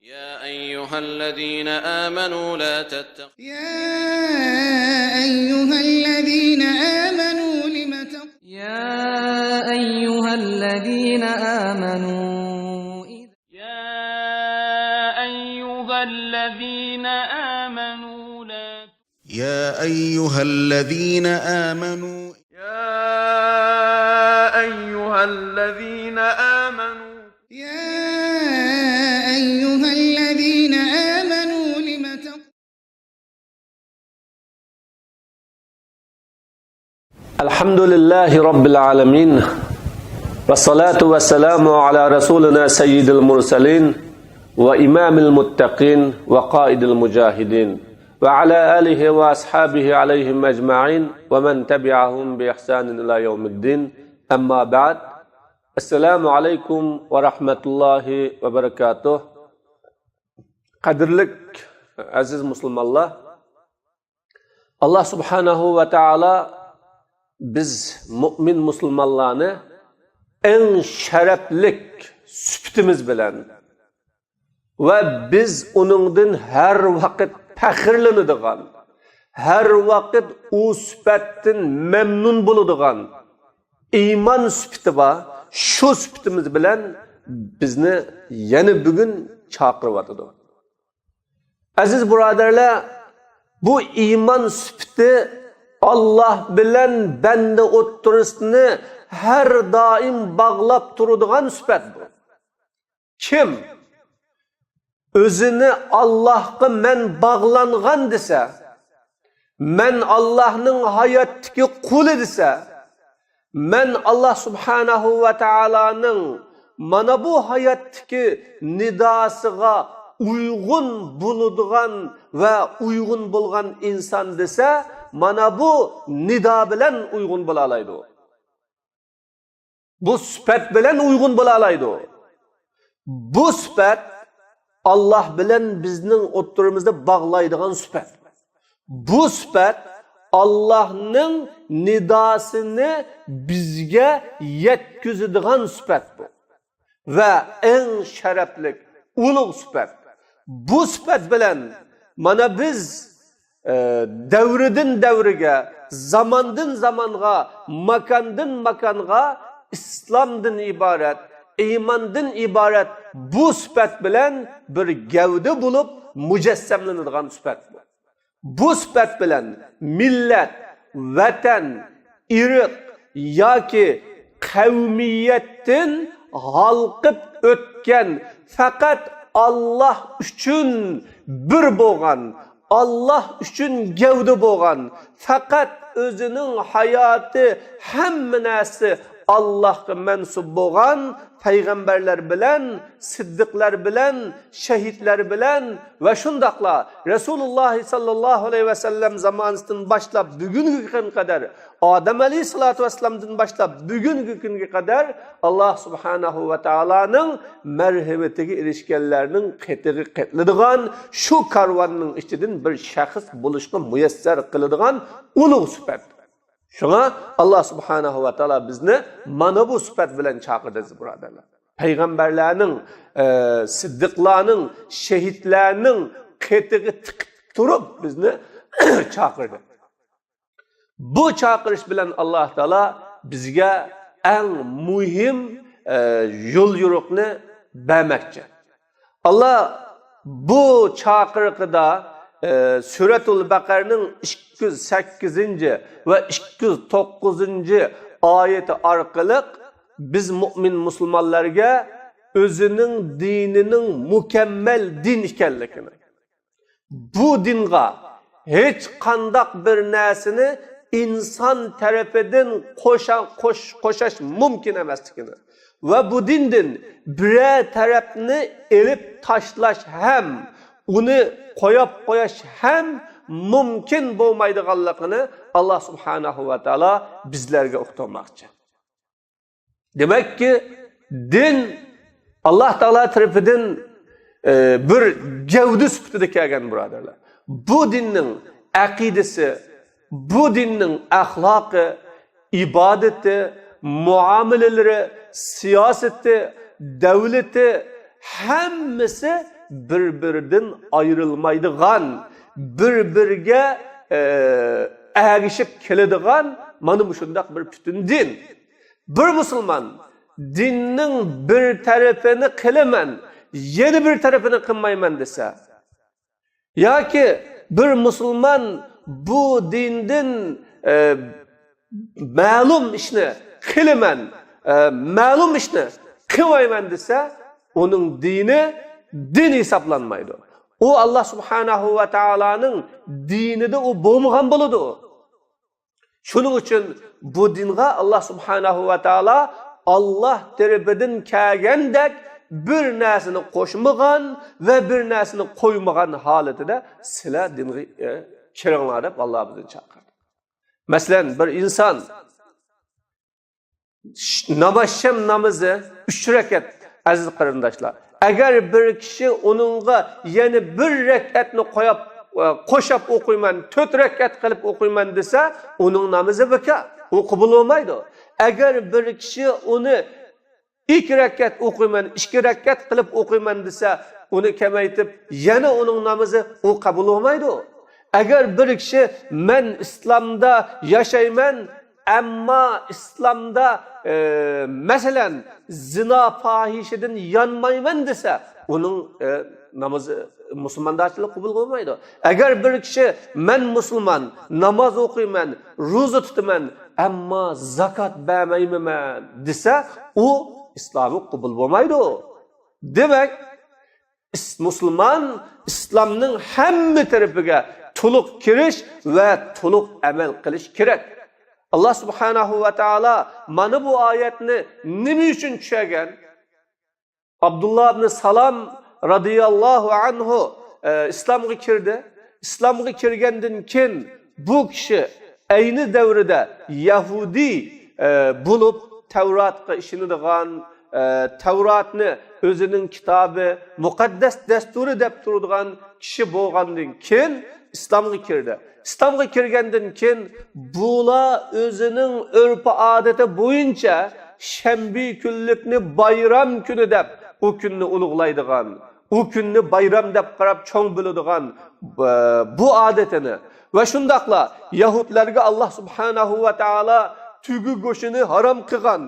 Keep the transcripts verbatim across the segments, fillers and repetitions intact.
يا أيها الذين آمنوا لا تتخذوا يا أيها الذين آمنوا لم تق- يا أيها الذين آمنوا إذ- يا أيها الذين آمنوا لا يا أيها الذين آمنوا يا أيها الذين آمنوا يا أيها الذين آمنوا لم تق- الحمد لله رب العالمين، والصلاة والسلام على رسولنا سيد المرسلين وإمام المتقين وقائد المجاهدين وعلى آله وأصحابه عليهم أجمعين ومن تبعهم بإحسان إلى يوم الدين. أما بعد. السلام عليكم ورحمة الله وبركاته. قەدىرلىك ئەزىز مۇسۇلمانلار، ئاللا سۇبھانەھۇ ۋە تائالا بىز مۇئمىن مۇسۇلمانلارنى ئەڭ شەرەپلىك سۈپىتىمىز بىلەن ۋە بىز ئۇنىڭدىن ھەر ۋاقىت پەخىرلىنىدىغان، ھەر ۋاقىت ئۇ سۈپەتتىن مەمنۇن بولىدىغان ئىمان سۈپىتى بار، شۇ سۈپىتىمىز بىلەن بىزنى يەنە بۈگۈن چاقىرىۋاتىدۇ. ئەزىز بۇرادەرلەر، بۇ ئىمان سۈپىتى ئاللا بىلەن بەندە ئوتتۇرىسىنى ھەر دائىم باغلاپ تۇرىدىغان سۈپەت بۇ. كىم ئۆزىنى ئاللاھقا مەن باغلانغان دېسە، مەن ئاللاھنىڭ ھاياتتىكى قۇلى دېسە، مەن ئاللا سۇبھانەھۇ ۋە تائالانىڭ مانا بۇ ھاياتتىكى نىداسىغا ئۇيغۇن بولىدىغان ۋە ئۇيغۇن بولغان ئىنسان دېسە، مانا بۇ نىدا بىلەن ئۇيغۇن بولالايدۇ. بۇ سۈپەت بىلەن ئۇيغۇن بولالايدۇ. بۇ سۈپەت ئاللا بىلەن بىزنىڭ ئوتتۇرىمىزدا باغلايدىغان سۈپەت. بۇ سۈپەت ئاللانىڭ نىداسىنى بىزگە يەتكۈزىدىغان سۈپەت بۇ. ۋە ئەڭ شەرەپلىك، ئۇلۇغ سۈپەت. بۇ سۈپەت بىلەن مانا بىز، ئە، دەۋردىن دەۋرگە، زاماندىن زامانغا، ماكاندىن ماكانغا ئىسلامدىن ئىبارەت، ئىماندىن ئىبارەت بۇ سۈپەت بىلەن بىر گەۋدە بولۇپ مۇجەسسەملىنىدىغان سۈپەت بۇ. بۇ سۈپەت بىلەن مىللەت، ۋەتەن، ئىرق ياكى قەۋمىيەتتىن ھالقىپ ئۆتكەن، پەقەت ئاللا ئۈچۈن بىر بولغان، ئاللا ئۈچۈن گەۋدە بولغان، پەقەت ئۆزىنىڭ ھاياتى، ھەممە نەرسىسى ئاللاھقا مەنسۇپ بولغان پەيغەمبەرلەر بىلەن، سىددىقلار بىلەن، شەھىدلەر بىلەن ۋە شۇنداقلا رەسۇلۇللاھ ساللاللاھۇ ئەلەيھى ۋەسەللەم زامانىسىدىن باشلاپ بۈگۈنگى كۈنگە قەدەر، ئادەم ئەلەيھىسسالاتۇ ۋەسسالامدىن باشلاپ بۈگۈنگى كۈنگە قەدەر ئاللا سۇبھانەھۇ ۋە تائالانىڭ مەرھىمىتىگە ئېرىشكەنلەرنىڭ قېتىغا قېتىلىدىغان، شۇ كارۋاننىڭ ئىچىدىن بىر شەخس بولۇشقا مۇيەسسەر قىلىدىغان ئۇلۇغ سۈپەت. شۇڭا ئاللا سۇبھانەھۇ ۋە تائالا بىزنى مانا بۇ سۈپەت بىلەن چاقىردى، ئەزىز بۇرادەرلەر. پەيغەمبەرلەرنىڭ، ئە، سىددىقلارنىڭ، شېھىتلەرنىڭ قېتىغا تىقىپ تۇرۇپ بىزنى چاقىردى. بۇ چاقىرىش بىلەن ئاللا تائالا بىزگە ئەڭ مۇھىم، ئە، يول يورۇقنى بەرمەكچى. ئاللا بۇ چاقىرىقىدا، ئە، سۈرەتۇل بەقەرىنىڭ ئىككى يۈز سەككىزىنچى ۋە ئىككى يۈز توققۇزىنچى ئايىتى ئارقىلىق بىز مۇئمىن مۇسۇلمانلارغا ئۆزىنىڭ دىنىنىڭ مۇكەممەل دىن ئىكەنلىكىنى، بۇ دىنغا ھېچقانداق بىر نەرسىنى ئىنسان تەرىپىدىن قوشا-، قوش-، قوشاش مۇمكىن ئەمەسلىكىنى ۋە بۇ دىندىن بىرەر تەرەپنى ئېلىپ تاشلاش ھەم ئۇنى قويۇپ قويۇش ھەم مۇمكىن بولمايدىغانلىقىنى ئاللا سۇبھانەھۇ ۋە تائالا بىزلەرگە ئۇقتۇرماقچى. دېمەككى، دىن ئاللا تائالا تەرىپىدىن، ئە، بىر گەۋدە سۈپىتىدە كەلگەن، بۇرادەرلەر. بۇ دىننىڭ ئەقىدىسى، بۇ دىننىڭ ئەخلاقى، ئىبادىتى، مۇئامىلىلىرى، سىياسىتى، دەۋلىتى، ھەممىسى بىر-بىرىدىن ئايرىلمايدىغان، بىر-بىرىگە، ئە، ئەگىشىپ كېلىدىغان مانا مۇشۇنداق بىر پۈتۈن دىن. بىر مۇسۇلمان دىننىڭ بىر تەرىپىنى قىلىمەن، يەنە بىر تەرىپىنى قىلمايمەن دېسە، ياكى بىر مۇسۇلمان بۇ دىندىن، ئە، مەلۇم ئىشنى قىلىمەن، ئە، مەلۇم ئىشنى قىلمايمەن دېسە، ئۇنىڭ دىنى دىن ھېسابلانمايدۇ. ئۇ ئاللا سۇبھانەھۇ ۋە تائالانىڭ دىنىدا ئۇ بولمىغان بولىدۇ. شۇنىڭ ئۈچۈن بۇ دىنغا ئاللا سۇبھانەھۇ ۋە تائالا ئاللا تەرىپىدىن كەلگەندەك بىر نەرسىنى قوشمىغان ۋە بىر نەرسىنى قويمىغان ھالىتىدە سىلەر دىنغا، ئە، كىرىڭلار دەپ ئاللا بىزنى چاقىردى. مەسىلەن، بىر ئىنسان ش-، نامازشام نامىزى ئۈچ رەكەت، ئەزىز قېرىنداشلار. ئەگەر بىر كىشى ئۇنىڭغا يەنە بىر رەكەتنى قوياپ، ئە، قوشاپ ئوقۇيمەن، تۆت رەكەت قىلىپ ئوقۇيمەن دېسە، ئۇنىڭ نامىزى بىكار، ئۇ قوبۇل بولمايدۇ. ئەگەر بىر كىشى ئۇنى ئىككى رەكەت ئوقۇيمەن، ئىككى رەكەت قىلىپ ئوقۇيمەن دېسە، ئۇنى كېمەيتىپ، يەنە ئۇنىڭ نامىزى ئۇ قوبۇل بولمايدۇ. ئەگەر بىر كىشى، مەن ئىسلامدا ياشايمەن، ئەمما ئىسلامدا، ئە، مەسىلەن، زىنا پاھىشىدىن يانمايمەن دېسە، ئۇنىڭ، ئە، نامىزى، مۇسۇلماندارچىلىق قوبۇل بولمايدۇ. ئەگەر بىر كىشى، مەن مۇسۇلمان، ناماز ئوقۇيمەن، روزا تۇتىمەن، ئەمما زاكات بەرمەيمەن دېسە، ئۇ ئىسلامى قوبۇل بولمايدۇ. دېمەك، ئىس-، مۇسۇلمان ئىسلامنىڭ ھەممە تەرىپىگە تولۇق كىرىش ۋە تولۇق ئەمەل قىلىش كېرەك. ئاللا سۇبھانەھۇ ۋە تائالا مانا بۇ ئايەتنى نېمە ئۈچۈن چۈشەرگەن؟ ئابدۇللا ئىبنى سالام رەزىياللاھۇ ئەنھۇ، ئە، ئىسلامغا كىردى. ئىسلامغا كىرگەندىن كېيىن بۇ كىشى ئەينى دەۋرىدە يەھۇدىي، ئە، بولۇپ، تەۋراتقا ئىشىنىدىغان، ئە، تەۋراتنى ئۆزىنىڭ كىتابى، مۇقەددەس دەستۇرى دەپ تۇرىدىغان كىشى بولغاندىن كېيىن ئىسلامغا كىردى. ئىسلامغا كىرگەندىن كېيىن بۇلار ئۆزىنىڭ ئۆرپ-ئادىتى بويىچە شەنبە كۈنلۈكنى بايرام كۈنى دەپ، ئۇ كۈننى ئۇلۇغلايدىغان، ئۇ كۈننى بايرام دەپ قاراپ چوڭ بىلىدىغان، ئە، بۇ ئادىتىنى ۋە شۇنداقلا يەھۇدلارغا ئاللا سۇبھانەھۇ ۋە تائالا تۆگە گۆشىنى ھارام قىلغان،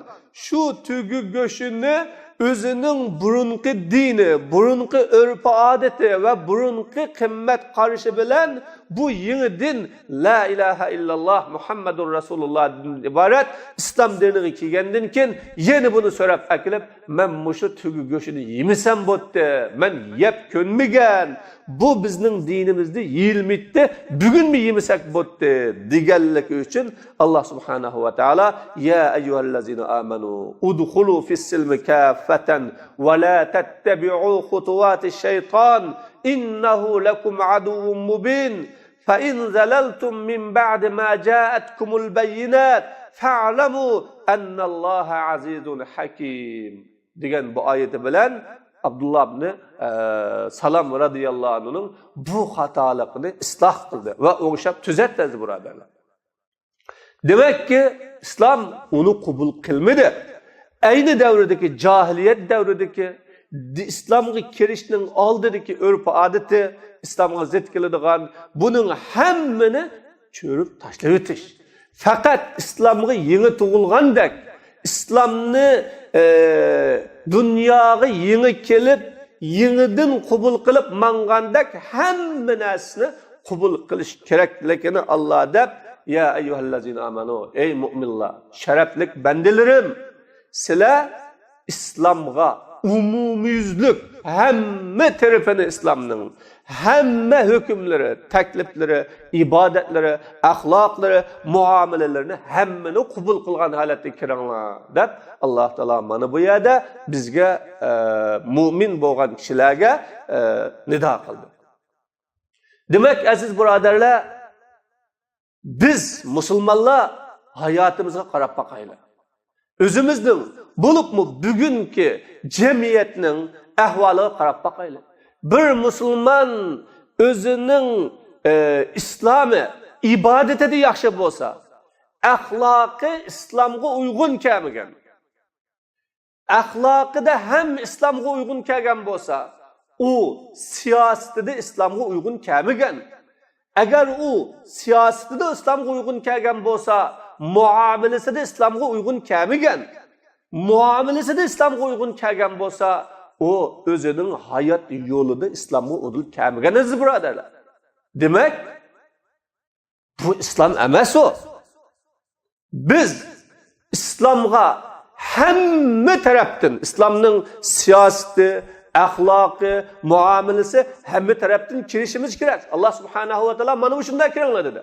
شۇ تۆگە گۆشىنى ئۆزىنىڭ بۇرۇنقى دىنى، بۇرۇنقى ئۆرپ-ئادىتى ۋە بۇرۇنقى قىممەت قارىشى بىلەن بۇ يېڭى دىن، لا ئىلاھە ئىللاللا مۇھەممەدۇر رەسۇلۇللادىن ئىبارەت ئىسلام دىنىغا كىرگەندىن كېيىن يەنە بۇنى سۆرەپ ئەكېلىپ، مەن مۇشۇ تۆگە گۆشىنى يېمىسەم بوتتى، مەن يەپ كۆنمىگەن، بۇ بىزنىڭ دىنىمىزدە يېيىلمەيتتى، بۈگۈنمۇ يېمىسەك بوتتى دېگەنلىكى ئۈچۈن ئاللا سۇبھانەھۇ ۋە تائالا، يا ئەييۇھەللەزىنە ئامەنۇ ئۇدخۇلۇ فىسسىلمى كاففەتەن ۋە لا تەتتەبىئۇ خۇتۇۋاتىش شەيتان ئىننەھۇ لەكۇم ئەدۇۋۋۇم مۇبىن فەئىن زەلەلتۇم مىن بەئدى ما جائەتكۇمۇل بەييىنات فەئلەمۇ ئەننەللاھە ئەزىزۇن ھەكىم دېگەن بۇ ئايىتى بىلەن ئابدۇللا ئىبنى، ئە، سالام رەزىياللاھۇ ئەنھۇنىڭ بۇ خاتالىقىنى ئىسلاھ قىلدى ۋە ئوڭشاپ تۈزەتتى، ئەزىز بۇرادەرلەر. دېمەككى، ئىسلام ئۇنى قوبۇل قىلمىدى. ئەينى دەۋردىكى، جاھىلىيەت دەۋرىدىكى، دى-، ئىسلامغا كىرىشنىڭ ئالدىدىكى ئۆرپ-ئادىتى، ئىسلامغا زىت كېلىدىغان، بۇنىڭ ھەممىنى چۆرۈپ تاشلىۋېتىش. پەقەت ئىسلامغا يېڭى تۇغۇلغاندەك، ئىسلامنى، ئە، دۇنياغا يېڭى كېلىپ، يېڭىدىن قوبۇل قىلىپ ماڭغاندەك ھەممە نەرسىنى قوبۇل قىلىش كېرەكلىكىنى ئاللا دەپ، يا ئەييۇھەللەزىنە ئامەنۇ، ئەي مۇئمىنلار، شەرەپلىك بەندىلىرىم، سىلەر ئىسلامغا ئومۇميۈزلۈك ھەممە تەرىپىنى ئىسلامنىڭ، ھەممە ھۆكۈملىرى، تەكلىپلىرى، ئىبادەتلىرى، ئەخلاقلىرى، مۇئامىلىلىرىنى ھەممىنى قوبۇل قىلغان ھالەتتە كىرىڭلار دەپ، ئاللا تائالا مانا بۇ يەردە بىزگە، ئە، مۇئمىن بولغان كىشىلەرگە، ئە، نىدا قىلدى. دېمەك، ئەزىز بۇرادەرلەر، بىز مۇسۇلمانلار ھاياتىمىزغا قاراپ باقايلى. ئۆزىمىزنىڭ، بولۇپمۇ بۈگۈنكى جەمئىيەتنىڭ ئەھۋالىغا قاراپ باقايلى. بىر مۇسۇلمان ئۆزىنىڭ، ئە، ئىسلامى، ئىبادىتىدە ياخشى بولسا، ئەخلاقى ئىسلامغا ئۇيغۇن كەلمىگەن، ئەخلاقىدا ھەم ئىسلامغا ئۇيغۇن كەلگەن بولسا، ئۇ سىياسىتىدە ئىسلامغا ئۇيغۇن كەلمىگەن. ئەگەر ئۇ سىياسىتىدە ئىسلامغا ئۇيغۇن كەلگەن بولسا، مۇئامىلىسىدە ئىسلامغا ئۇيغۇن كەلمىگەن. مۇئامىلىسىدە ئىسلامغا ئۇيغۇن كەلگەن بولسا، ئۇ ئۆزىنىڭ ھايات يولىدا ئىسلامغا ئۇدۇل كەلمىگەن، ئەزىز بۇرادەرلەر. دېمەك، بۇ ئىسلام ئەمەس ئۇ. بىز ئىسلامغا ھەممە تەرەپتىن، ئىسلامنىڭ سىياسىتى، ئەخلاقى، مۇئامىلىسى، ھەممە تەرەپتىن كىرىشىمىز كېرەك. ئاللا سۇبھانەھۇ ۋە تائالا مانا مۇشۇنداق كىرىڭلار دېدى.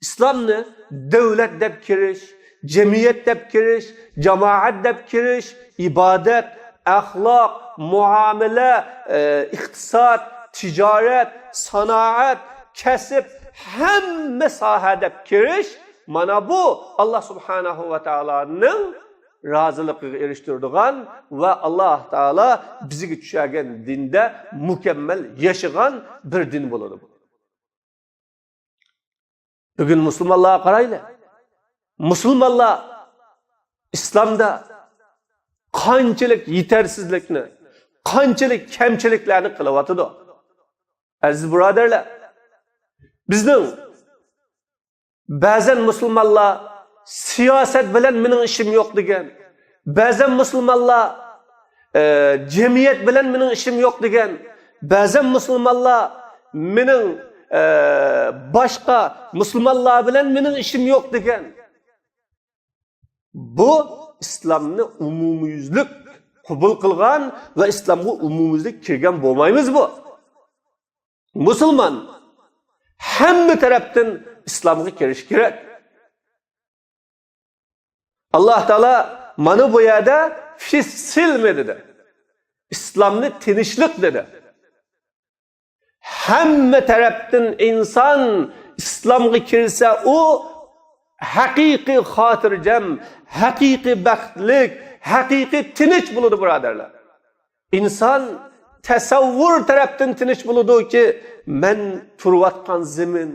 ئىسلامنى دۆلەت دەپ كىرىش، جەمئىيەت دەپ كىرىش، جامائەت دەپ كىرىش، ئىبادەت، ئەخلاق، مۇئامىلە، ئى، ئىقتىساد، تىجارەت، سانائەت، كەسىپ، ھەممە ساھە دەپ كىرىش، مانا بۇ ئاللا سۇبھانەھۇ ۋە تائالانىڭ رازىلىقىغا ئېرىشتۈرىدىغان ۋە ئاللا تائالا بىزگە چۈشەرگەن دىندا مۇكەممەل ياشىغان بىر دىن بولىدۇ. بۈگۈن مۇسۇلمانلارغا قارايلى. مۇسۇلمانلار ئىسلامدا قانچىلىك يېتەرسىزلىكنى، قانچىلىك كەمچىلىكلەرنى قىلىۋاتىدۇ. ئەزىز بۇرادەرلەر، بىزنىڭ بەزەن مۇسۇلمانلار سىياسەت بىلەن مېنىڭ ئىشىم يوق دېگەن، بەزەن مۇسۇلمانلار، ئە، جەمئىيەت بىلەن مېنىڭ ئىشىم يوق دېگەن، بەزەن مۇسۇلمانلار مېنىڭ، ئە، باشقا مۇسۇلمانلار بىلەن مېنىڭ ئىشىم يوق دېگەن. بۇ ئىسلامنى ئومۇميۈزلۈك قوبۇل قىلغان ۋە ئىسلامغا ئومۇميۈزلۈك كىرگەن بولمايمىز بۇ. مۇسۇلمان ھەممە تەرەپتىن ئىسلامغا كىرىشى كېرەك. ئاللا تائالا مانا بۇ يەردە فىسسىلمى دېدى. ئىسلامنى تىنچلىق دېدى. ھەممە تەرەپتىن ئىنسان ئىسلامغا كىرسە، ئۇ ھەقىقىي خاتىرجەم، ھەقىقىي بەختلىك، ھەقىقىي تىنچ بولىدۇ، بۇرادەرلەر. ئىنسان تەسەۋۋۇر تەرەپتىن تىنچ بولىدۇكى، مەن تۇرۇۋاتقان زېمىن،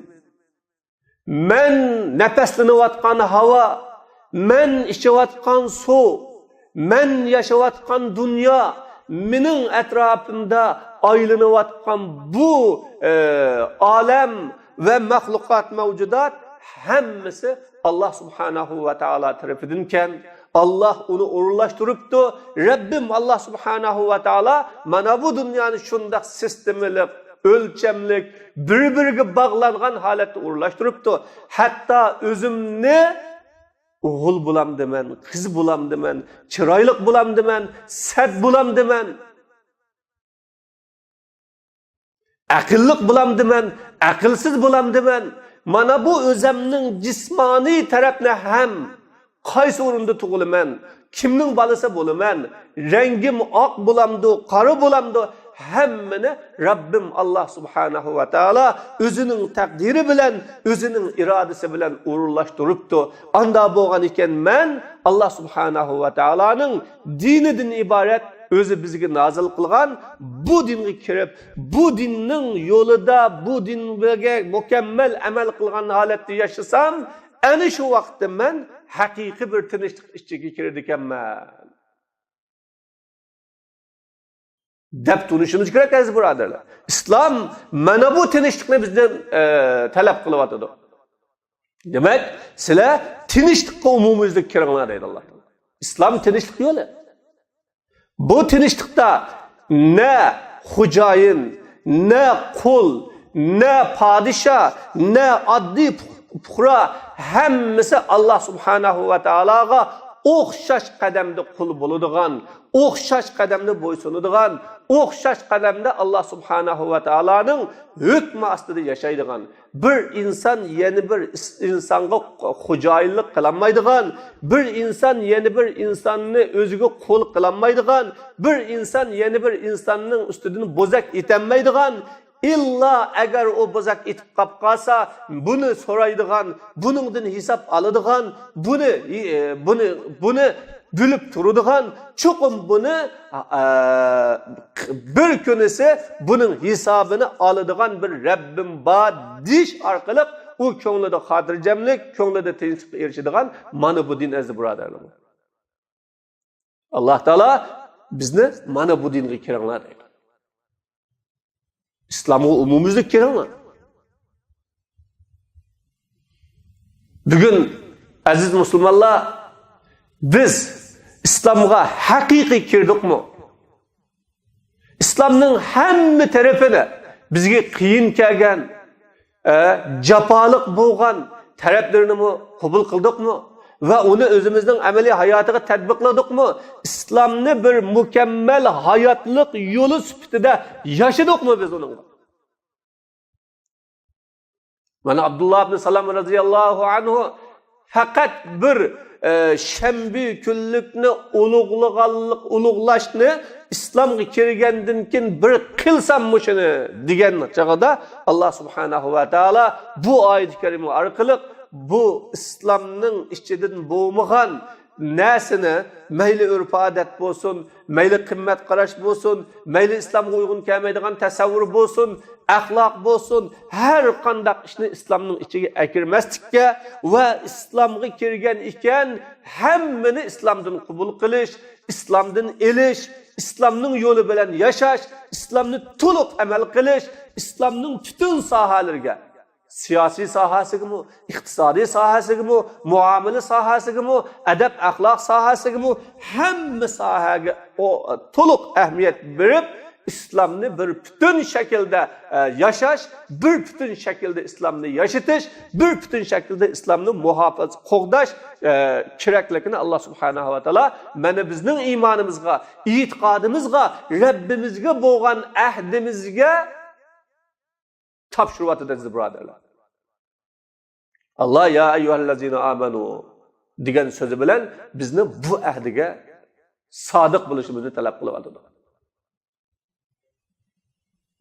مەن نەپەسلىنىۋاتقان ھاۋا، مەن ئىچىۋاتقان سۇ، مەن ياشاۋاتقان دۇنيا، مېنىڭ ئەتراپىمدا ئايلىنىۋاتقان بۇ، ئە، ئالەم ۋە مەخلۇقات، مەۋجۇدات ھەممىسى ئاللا سۇبھانەھۇ ۋە تائالا تەرىپىدىنكەن. ئاللا ئۇنى ئورۇنلاشتۇرۇپتۇ. رەببىم ئاللا سۇبھانەھۇ ۋە تائالا مانا بۇ دۇنيانى شۇنداق سىستېمىلىق، ئۆلچەملىك، بىر-بىرىگە باغلانغان ھالەتتە ئورۇنلاشتۇرۇپتۇ. ھەتتا ئۆزۈمنى ئوغۇل بولامدىمەن، قىز بولامدىمەن، چىرايلىق بولامدىمەن، سەت بولامدىمەن، ئەقىللىق بولامدىمەن، ئەقىلسىز بولامدىمەن؟ مانا بۇ ئۆزەمنىڭ جىسمانىي تەرەپنى ھەم، قايسى ئورۇندا تۇغۇلىمەن، كىمنىڭ بالىسى بولىمەن، رەڭگىم ئاق بولامدۇ، قارا بولامدۇ، ھەممىنى رەببىم ئاللا سۇبھانەھۇ ۋە تائالا ئۆزىنىڭ تەقدىرى بىلەن، ئۆزىنىڭ ئىرادىسى بىلەن ئورۇنلاشتۇرۇپتۇ. ئاندا بولغان ئىكەن، مەن ئاللا سۇبھانەھۇ ۋە تائالانىڭ دىنىدىن ئىبارەت ئۆزى بىزگە نازىل قىلغان بۇ دىنغا كىرىپ، بۇ دىننىڭ يولىدا، بۇ دىنگە مۇكەممەل ئەمەل قىلغان ھالەتتە ياشىسام، ئەنە شۇ ۋاقىتتا مەن ھەقىقىي بىر تىنچلىق ئىچىگە كىرىدىكەنمەن دەپ تونۇشىمىز كېرەك، ئەزىز بۇرادەرلەر. ئىسلام مانا بۇ تىنچلىقنى بىزدىن، ئە، تەلەپ قىلىۋاتىدۇ. دېمەك، سىلەر تىنچلىققا ئومۇميۈزلۈك كىرىڭلار دەيدۇ ئاللا تائالا. ئىسلام تىنچلىق يولى. بۇ تىنچلىقتا نە خوجايىن، نە قۇل، نە پادىشاھ، نە ئاددىي پۇ-، پۇقرا، ھەممىسى ئاللا سۇبھانەھۇ ۋە تائالاغا ئوخشاش قەدەمدە قۇل بولىدىغان، ئوخشاش قەدەمدە بويسۇنىدىغان، ئوخشاش قەدەمدە ئاللا سۇبھانەھۇ ۋە تائالانىڭ ھۆكمى ئاستىدا ياشايدىغان، بىر ئىنسان يەنە بىر ئىس-، ئىنسانغا خو-، خوجايىنلىق قىلالمايدىغان، بىر ئىنسان يەنە بىر ئىنساننى ئۆزىگە قۇل قىلالمايدىغان، بىر ئىنسان يەنە بىر ئىنساننىڭ ئۈستىدىن بوزەك ئېتەلمەيدىغان، ئىللا ئەگەر ئۇ بوزەك ئېتىپ قاپ قالسا، بۇنى سورايدىغان، بۇنىڭدىن ھېساب ئالىدىغان، بۇنى، بۇنى، بۇنى بىلىپ تۇرىدىغان، چوقۇم بۇنى، ئە، بىر كۈنىسى بۇنىڭ ھېسابىنى ئالىدىغان بىر رەببىم بار دېيىش ئارقىلىق ئۇ كۆڭلىدە خاتىرجەملىك، كۆڭلىدە تىنچلىققا ئېرىشىدىغان مانا بۇ دىن، ئەزىز بۇرادەرلىرىم. ئاللا تائالا بىزنى مانا بۇ دىنغا كىرىڭلار دەيدۇ. ئىسلامغا ئومۇميۈزلۈك كىرىڭلار. بۈگۈن، ئەزىز مۇسۇلمانلار، بىز ئىسلامغا ھەقىقىي كىردۇقمۇ؟ ئىسلامنىڭ ھەممە تەرىپىنى، بىزگە قىيىن كەلگەن، ئە، جاپالىق بولغان تەرەپلىرىنىمۇ قوبۇل قىلدۇقمۇ؟ ۋە ئۇنى ئۆزىمىزنىڭ ئەمەلىي ھاياتىغا تەتبىقلىدۇقمۇ؟ ئىسلامنى بىر مۇكەممەل ھاياتلىق يولى سۈپىتىدە ياشىدۇقمۇ بىز ئۇنىڭغا؟ مانا ئابدۇللا ئىبن سالام رەزىياللاھۇ ئەنھۇ فەقەت بىر، ئە، شەنبە كۈنلۈكنى ئۇلۇغلىغانلىق، ئۇلۇغلاشنى ئىسلامغا كىرگەندىن كېيىن بىر قىلسام مۇشۇنى دېگەن چاغدا، ئاللا سۇبھانەھۇ ۋە تائالا بۇ ئايەت كەرىمە ئارقىلىق بۇ ئىسلامنىڭ ئىچىدىن بولمىغان نەرسىنى، مەيلى ئۆرپ-ئادەت بولسۇن، مەيلى قىممەت قاراش بولسۇن، مەيلى ئىسلامغا ئۇيغۇن كەلمەيدىغان تەسەۋۋۇر بولسۇن، ئەخلاق بولسۇن، ھەر قانداق ئىشنى ئىسلامنىڭ ئىچىگە ئەكىرمەسلىككە ۋە ئىسلامغا كىرگەن ئىكەن، ھەممىنى ئىسلامدىن قوبۇل قىلىش، ئىسلامدىن ئېلىش، ئىسلامنىڭ يولى بىلەن ياشاش، ئىسلامنى تولۇق ئەمەل قىلىش، ئىسلامنىڭ پۈتۈن ساھەلىرىگە، سىياسىي ساھەسىگىمۇ، ئىقتىسادىي ساھەسىگىمۇ، مۇئامىلە ساھەسىگىمۇ، ئەدەپ-ئەخلاق ساھەسىگىمۇ، ھەممە ساھەگە ئو-، تولۇق ئەھمىيەت بېرىپ، ئىسلامنى بىر پۈتۈن شەكىلدە، ئە، ياشاش، بىر پۈتۈن شەكىلدە ئىسلامنى ياشىتىش، بىر پۈتۈن شەكىلدە ئىسلامنى مۇھاپىزە، قوغداش، ئە، كېرەكلىكىنى ئاللا سۇبھانەھۇ ۋە تائالا مانا بىزنىڭ ئىمانىمىزغا، ئېتىقادىمىزغا، رەببىمىزگە بولغان ئەھدىمىزگە تاپشۇرۇۋاتىدۇ، ئەزىز بۇرادەرلەر. ئاللا يا ئەييۇھەللەزىنە ئامەنۇ دېگەن سۆزى بىلەن بىزنى بۇ ئەھدىگە سادىق بولۇشىمىزنى تەلەپ قىلىۋاتىدۇ.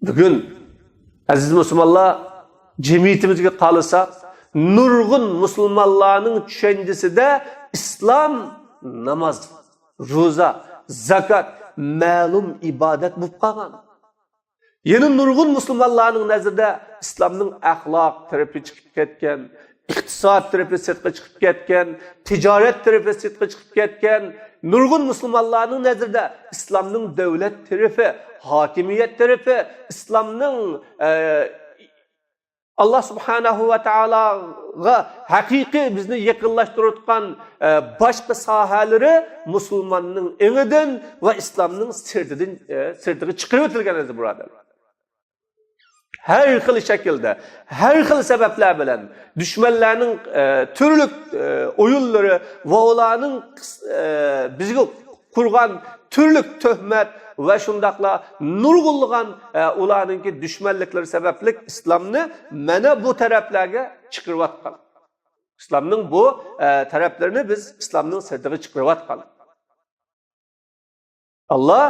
بۈگۈن، ئەزىز مۇسۇلمانلار، جەمئىيىتىمىزگە قارىساق، نۇرغۇن مۇسۇلمانلارنىڭ چۈشەنچىسىدە ئىسلام ناماز، روزا، زاكات، مەلۇم ئىبادەت بولۇپ قالغان. يەنە نۇرغۇن مۇسۇلمانلارنىڭ نەزىرىدە ئىسلامنىڭ ئەخلاق تەرىپى چىقىپ كەتكەن، ئىقتىساد تەرىپى سىرتقا چىقىپ كەتكەن، تىجارەت تەرىپى سىرتقا چىقىپ كەتكەن. نۇرغۇن مۇسۇلمانلارنىڭ نەزىرىدە ئىسلامنىڭ دۆلەت تەرىپى، ھاكىمىيەت تەرىپى، ئىسلامنىڭ، ئە، ئاللا سۇبھانەھۇ ۋە تائالاغا ھەقىقىي بىزنى يېقىنلاشتۇرۇۋاتقان، ئە، باشقا ساھەلىرى مۇسۇلماننىڭ ئېڭىدىن ۋە ئىسلامنىڭ سىرتىدىن، ئە، سىرتىغا چىقىرىۋېتىلگەن، ئەزىز بۇرادەرلەر. ھەر خىل شەكىلدە، ھەر خىل سەۋەبلەر بىلەن دۈشمەنلەرنىڭ، ئە، تۈرلۈك، ئە، ئويۇنلىرى ۋە ئۇلارنىڭ، ئە، بىزگە قۇرغان تۈرلۈك تۆھمەت ۋە شۇنداقلا نۇرغۇنلىغان، ئە، ئۇلارنىڭكى دۈشمەنلىكلىرى سەۋەبلىك ئىسلامنى مانا بۇ تەرەپلەرگە چىقىرىۋاتقان. ئىسلامنىڭ بۇ، ئە، تەرەپلىرىنى بىز ئىسلامنىڭ سىرتىغا چىقىرىۋاتقان. ئاللا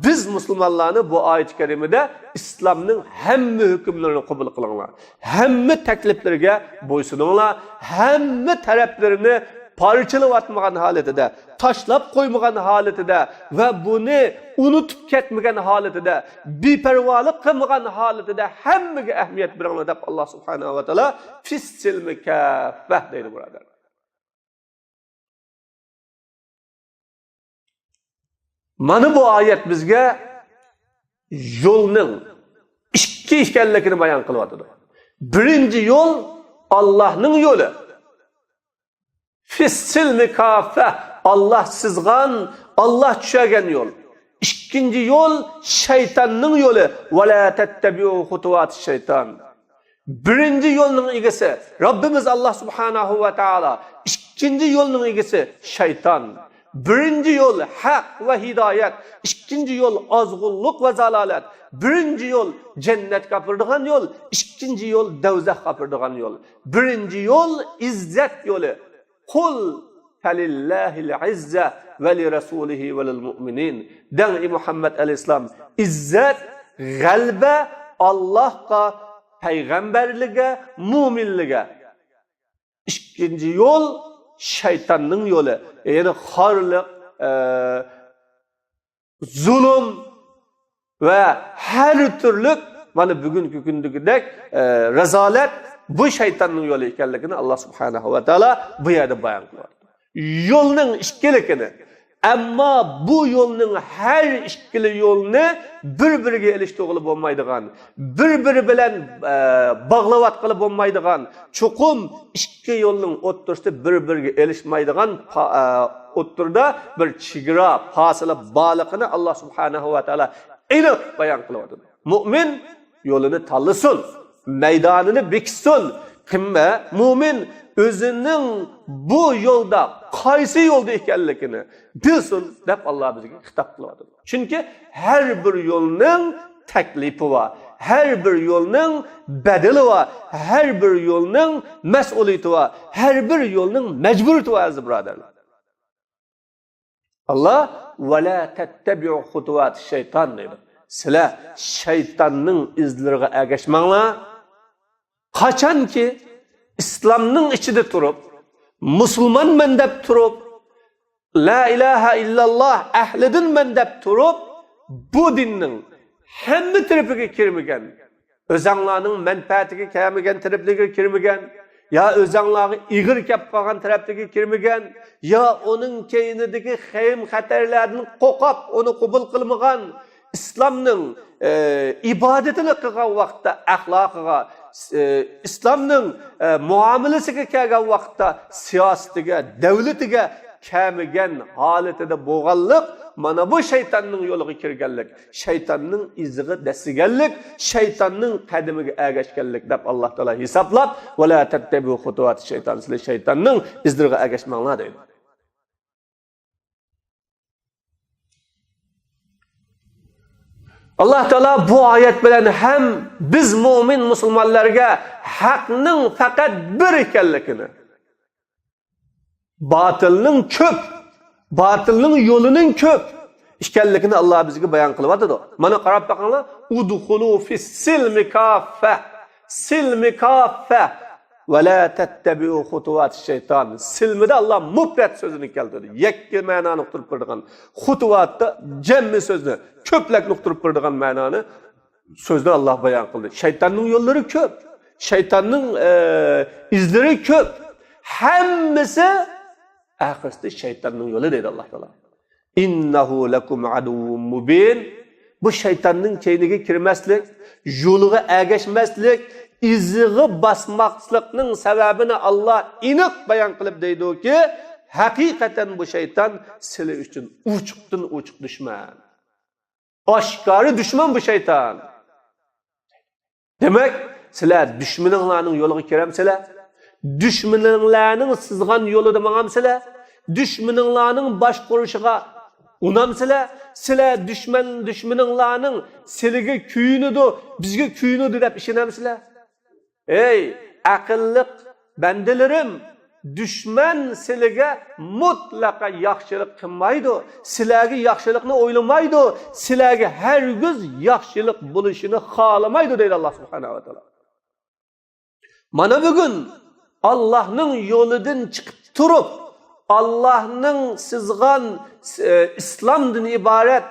بىز مۇسۇلمانلارنى بۇ ئايەت كەرىمىدە ئىسلامنىڭ ھەممە ھۆكۈملىرىنى قوبۇل قىلىڭلار، ھەممە تەكلىپلىرىگە بويسۇنۇڭلار، ھەممە تەرەپلىرىنى پارچىلىۋاتمىغان ھالىتىدە، تاشلاپ قويمىغان ھالىتىدە ۋە بۇنى ئۇنتۇپ كەتمىگەن ھالىتىدە، بىپەرۋالىق قىلمىغان ھالىتىدە ھەممىگە ئەھمىيەت بېرىڭلار دەپ ئاللا سۇبھانەھۇ ۋە تائالا فىسسىلمى كاففە دەيدۇ، بۇرادەر. مانا بۇ ئايەت بىزگە يولنىڭ ئىككى ئىكەنلىكىنى بايان قىلىۋاتىدۇ. بىرىنچى يول ئاللاھنىڭ يولى. فىسسىلمى كاففە، ئاللا سىزغان، ئاللا چۈشەرگەن يول. ئىككىنچى يول شەيتاننىڭ يولى. ۋەلا تەتتەبىئۇ خۇتۇۋاتى شەيتان. بىرىنچى يولنىڭ ئىگىسى رەببىمىز ئاللا سۇبھانەھۇ ۋە تائالا. ئىككىنچى يولنىڭ ئىگىسى شەيتان. بىرىنچى يول ھەق ۋە ھىدايەت. ئىككىنچى يول ئازغۇنلۇق ۋە زالالەت. بىرىنچى يول جەننەتكە ئاپىرىدىغان يول. ئىككىنچى يول دەۋزەخكە ئاپىرىدىغان يول. بىرىنچى يول ئىززەت يولى. قۇل فەلىللاھىل ئىززە ۋە لىرەسۇلىھى ۋە لىلمۇئمىنىن. دەڭ، ئى مۇھەممەد ئەلەيھىسسالام، ئىززەت، غەلىبە ئاللاھقا، پەيغەمبەرلىككە، مۇئمىنلىككە. ئىككىنچى يول شەيتاننىڭ يولى. يەنى خارلىق، ئە، زۇلۇم ۋە ھەر تۈرلۈك مانا بۈگۈنكى كۈندىكىدەك، ئە، رازالەت بۇ شەيتاننىڭ يولى ئىكەنلىكىنى ئاللا سۇبھانەھۇ ۋە تائالا بۇ يەردە بايان قىلىۋاتىدۇ. يولنىڭ ئىككىلىكىنى، ئەمما بۇ يولنىڭ ھەر ئىككىلا يولنى بىر-بىرىگە ئېلىشتۇرغىلى بولمايدىغان، بىر-بىرى بىلەن، ئە، باغلاۋاتقىلى بولمايدىغان، چوقۇم ئىككى يولنىڭ ئوتتۇرىسىدا بىر-بىرىگە ئېلىشمايدىغان پا-، ئە، ئوتتۇرىدا بىر چېگرا، پاسىلە بارلىقىنى ئاللا سۇبھانەھۇ ۋە تائالا ئېنىق بايان قىلىۋاتىدۇ. مۇئمىن يولىنى تاللىسۇن، مەيدانىنى بېكىتسۇن. قىممە-، مۇئمىن ئۆزىنىڭ بۇ يولدا، قايسى يولدا ئىكەنلىكىنى بىلسۇن، دەپ ئاللا بىزگە خىتاب قىلىۋاتىدۇ. چۈنكى ھەر بىر يولنىڭ تەكلىپى بار، ھەر بىر يولنىڭ بەدىلى بار، ھەر بىر يولنىڭ مەسئۇلىيىتى بار، ھەر بىر يولنىڭ مەجبۇرىيىتى بار، ئەزىز بۇرادەرلەر. ئاللا، «ۋەلا تەتتەبىئۇ خۇتۇۋاتىش شەيتان» دەيدۇ. سىلەر شەيتاننىڭ ئىزلىرىغا ئەگەشمەڭلار. قاچانكى ئىسلامنىڭ ئىچىدە تۇرۇپ، مۇسۇلمانمەن دەپ تۇرۇپ، لا ئىلاھە ئىللاللا ئەھلىدىنمەن دەپ تۇرۇپ، بۇ دىننىڭ ھەممە تەرىپىگە كىرمىگەن، ئۆزەڭلارنىڭ مەنپەئەتىگە كەلمىگەن تەرەپلىرىگە كىرمىگەن، يا ئۆزەڭلارغا ئېغىر كەپ قالغان تەرەپلىرىگە كىرمىگەن، يا ئۇنىڭ كەينىدىكى خەيم خەتەرلەردىن قورقۇپ، ئۇنى قوبۇل قىلمىغان، ئىسلامنىڭ، ئە، ئىبادىتىنى قىلغان ۋاقىتتا ئەخلاقىغا، ئە، ئىسلامنىڭ، ئە، مۇئامىلىسىگە كەلگەن ۋاقىتتا سىياسىتىگە، دەۋلىتىگە كەلمىگەن ھالىتىدە بولغانلىق، مانا بۇ شەيتاننىڭ يولىغا كىرگەنلىك، شەيتاننىڭ ئىزىغا دەسسىگەنلىك، شەيتاننىڭ قەدىمىگە ئەگەشكەنلىك دەپ ئاللا تائالا ھېسابلاپ، «ۋەلا تەتتەبىئۇ خۇتۇۋاتىش شەيتان، سىلەر شەيتاننىڭ ئىزلىرىغا ئەگەشمەڭلار» دەيدۇ. ئاللا تائالا بۇ ئايەت بىلەن ھەم بىز مۇئمىن مۇسۇلمانلارغا ھەقنىڭ پەقەت بىر ئىكەنلىكىنى، باتىلنىڭ كۆپ، باتىلنىڭ يولىنىڭ كۆپ ئىكەنلىكىنى ئاللا بىزگە بايان قىلىۋاتىدۇ. مانا قاراپ بېقىڭلار، «ئۇدخۇلۇ فىس سىلمى كاففە، سىلمى كاففە، ۋەلا تەتتەبىئۇ خۇتۇۋاتىش شەيتان». سىلمىدا ئاللا مۇپرەت سۆزىنى كەلتۈردى، يەككە مەنانى ئۇقتۇرۇپ بېرىدىغان، خۇتۇۋاتتا جەمئىي سۆزنى، كۆپلەكنى ئۇقتۇرۇپ بېرىدىغان مەنانى سۆزنى ئاللا بايان قىلدى. شەيتاننىڭ يوللىرى كۆپ. شەيتاننىڭ، ئە، ئىزلىرى كۆپ. ھەممىسى ئاخىرسىدا شەيتاننىڭ يولى دەيدۇ ئاللا تائالا. «ئىننەھۇ لەكۇم ئەدۇۋۋۇم مۇبىن». بۇ شەيتاننىڭ كەينىگە كىرمەسلىك، يولىغا ئەگەشمەسلىك، ئىزىغا باسماسلىقنىڭ سەۋەبىنى ئاللا ئېنىق بايان قىلىپ دەيدۇكى، ھەقىقەتەن بۇ شەيتان سىلى ئۈچۈن ئوچۇقتىن ئوچۇق دۈشمەن. ئاشكارا دۈشمەن بۇ شەيتان. دېمەك، سىلەر دۈشمىنىڭلارنىڭ يولىغا كىرەمسىلەر؟ دۈشمىنىڭلارنىڭ سىزغان يولىدا ماڭامسىلەر؟ دۈشمىنىڭلارنىڭ باشقۇرۇشىغا ئۇنامسىلەر؟ سىلەر دۈشمەن، دۈشمىنىڭلارنىڭ سىلىگە كۆيۈنىدۇ، بىزگە كۆيۈنىدۇ دەپ ئىشىنەمسىلەر؟ ئەي ئەقىللىق بەندىلىرىم، دۈشمەن سىلىگە مۇتلەقا ياخشىلىق قىلمايدۇ، سىلەرگە ياخشىلىقنى ئويلىمايدۇ، سىلەرگە ھەرگىز ياخشىلىق بولۇشىنى خالىمايدۇ دەيدۇ ئاللا سۇبھانەھۇ ۋە تائالا. مانا بۈگۈن ئاللانىڭ يولىدىن چىقىپ تۇرۇپ، ئاللانىڭ سىزغان، ئە، ئىسلامدىن ئىبارەت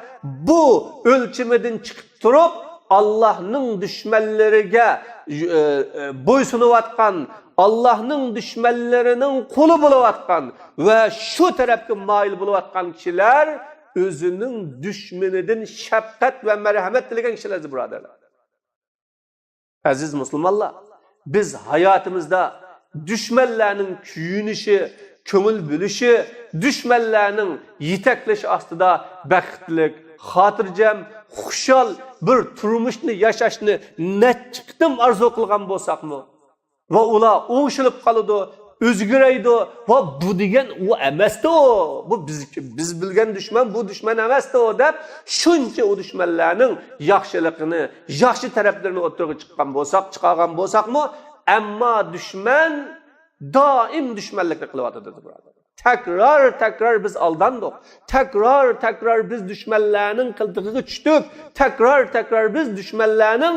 بۇ ئۆلچىمىدىن چىقىپ تۇرۇپ، ئاللانىڭ دۈشمەنلىرىگە، ئە، ئە، بويسۇنۇۋاتقان، ئاللانىڭ دۈشمەنلىرىنىڭ قۇلى بولۇۋاتقان ۋە شۇ تەرەپكە مايىل بولۇۋاتقان كىشىلەر ئۆزىنىڭ دۈشمىنىدىن شەپقەت ۋە مەرھەمەت تىلىگەن كىشىلەر، ئەزىز بۇرادەرلەر. ئەزىز مۇسۇلمانلار، بىز ھاياتىمىزدا دۈشمەنلەرنىڭ كۆيۈنۈشى، كۆڭۈل بۆلۈشى، دۈشمەنلەرنىڭ يېتەكلىشى ئاستىدا بەختلىك، خاتىرجەم، خۇشال بىر تۇرمۇشنى ياشاشنى نەچچە قېتىم ئارزۇ قىلغان بولساقمۇ، ۋە ئۇلار ئوڭشىلىپ قالىدۇ، ئۆزگىرەيدۇ. ۋە بۇ دېگەن ئۇ ئەمەستى ئۇ. بۇ بىز، بىز بىلگەن دۈشمەن بۇ دۈشمەن ئەمەستى ئۇ دەپ، شۇنچە ئۇ دۈشمەنلەرنىڭ ياخشىلىقىنى، ياخشى تەرەپلىرىنى ئوتتۇرىغا چىققان بولساق، چىقارغان بولساقمۇ، ئەمما دۈشمەن دائىم دۈشمەنلىكنى قىلىۋاتىدۇ، بۇرادەر. تەكرار، تەكرار بىز ئالداندۇق. تەكرار، تەكرار بىز دۈشمەنلەرنىڭ قىلتىقىغا چۈشتۇق. تەكرار، تەكرار بىز دۈشمەنلەرنىڭ،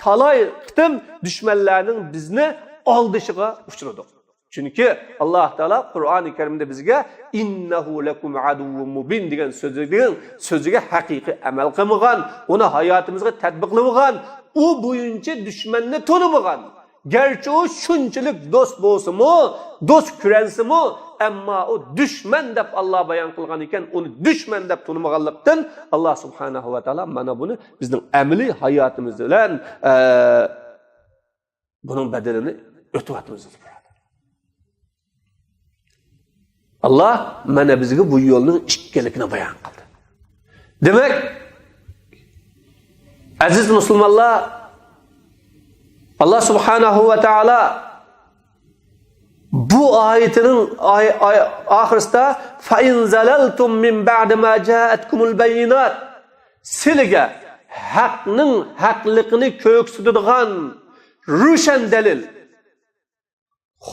تالاي قېتىم دۈشمەنلەرنىڭ بىزنى ئالدىشىغا ئۇچرىدۇق. چۈنكى ئاللا تائالا قۇرئانى كەرىمدە بىزگە «ئىننەھۇ لەكۇم ئەدۇۋۋۇم مۇبىن» دېگەن سۆزىگە، سۆزىگە ھەقىقىي ئەمەل قىلمىغان، ئۇنى ھاياتىمىزغا تەتبىقلىمىغان، ئۇ بويىچە دۈشمەننى تونۇمىغان. گەرچە ئۇ شۇنچىلىك دوست بولسىمۇ، دوست كۆرەنسىمۇ، ئەمما ئۇ دۈشمەن دەپ ئاللا بايان قىلغان ئىكەن، ئۇنى دۈشمەن دەپ تونۇمىغانلىقتىن، ئاللا سۇبھانەھۇ ۋە تائالا مانا بۇنى بىزنىڭ ئەمەلىي ھاياتىمىز بىلەن، ئە، بۇنىڭ بەدىلىنى ئۆتۈۋاتىمىز، ئەزىز بۇرادەر. ئاللا مانا بىزگە بۇ يولنىڭ ئىككىلىكىنى بايان قىلدى. دېمەك، ئەزىز مۇسۇلمانلار، ئاللا سۇبھانەھۇ ۋە تائالا بۇ ئايىتىنىڭ ئاي-، ئاي-، ئاخىرىسىدا، فَإِنْ زَلَلْتُمْ مِنْ بَعْدِ مَا جَاءَتْكُمُ الْبَيِّنَاتُ، سىلىگە ھەقنىڭ ھەقلىقىنى كۆرسىتىدىغان روشەن دەلىل،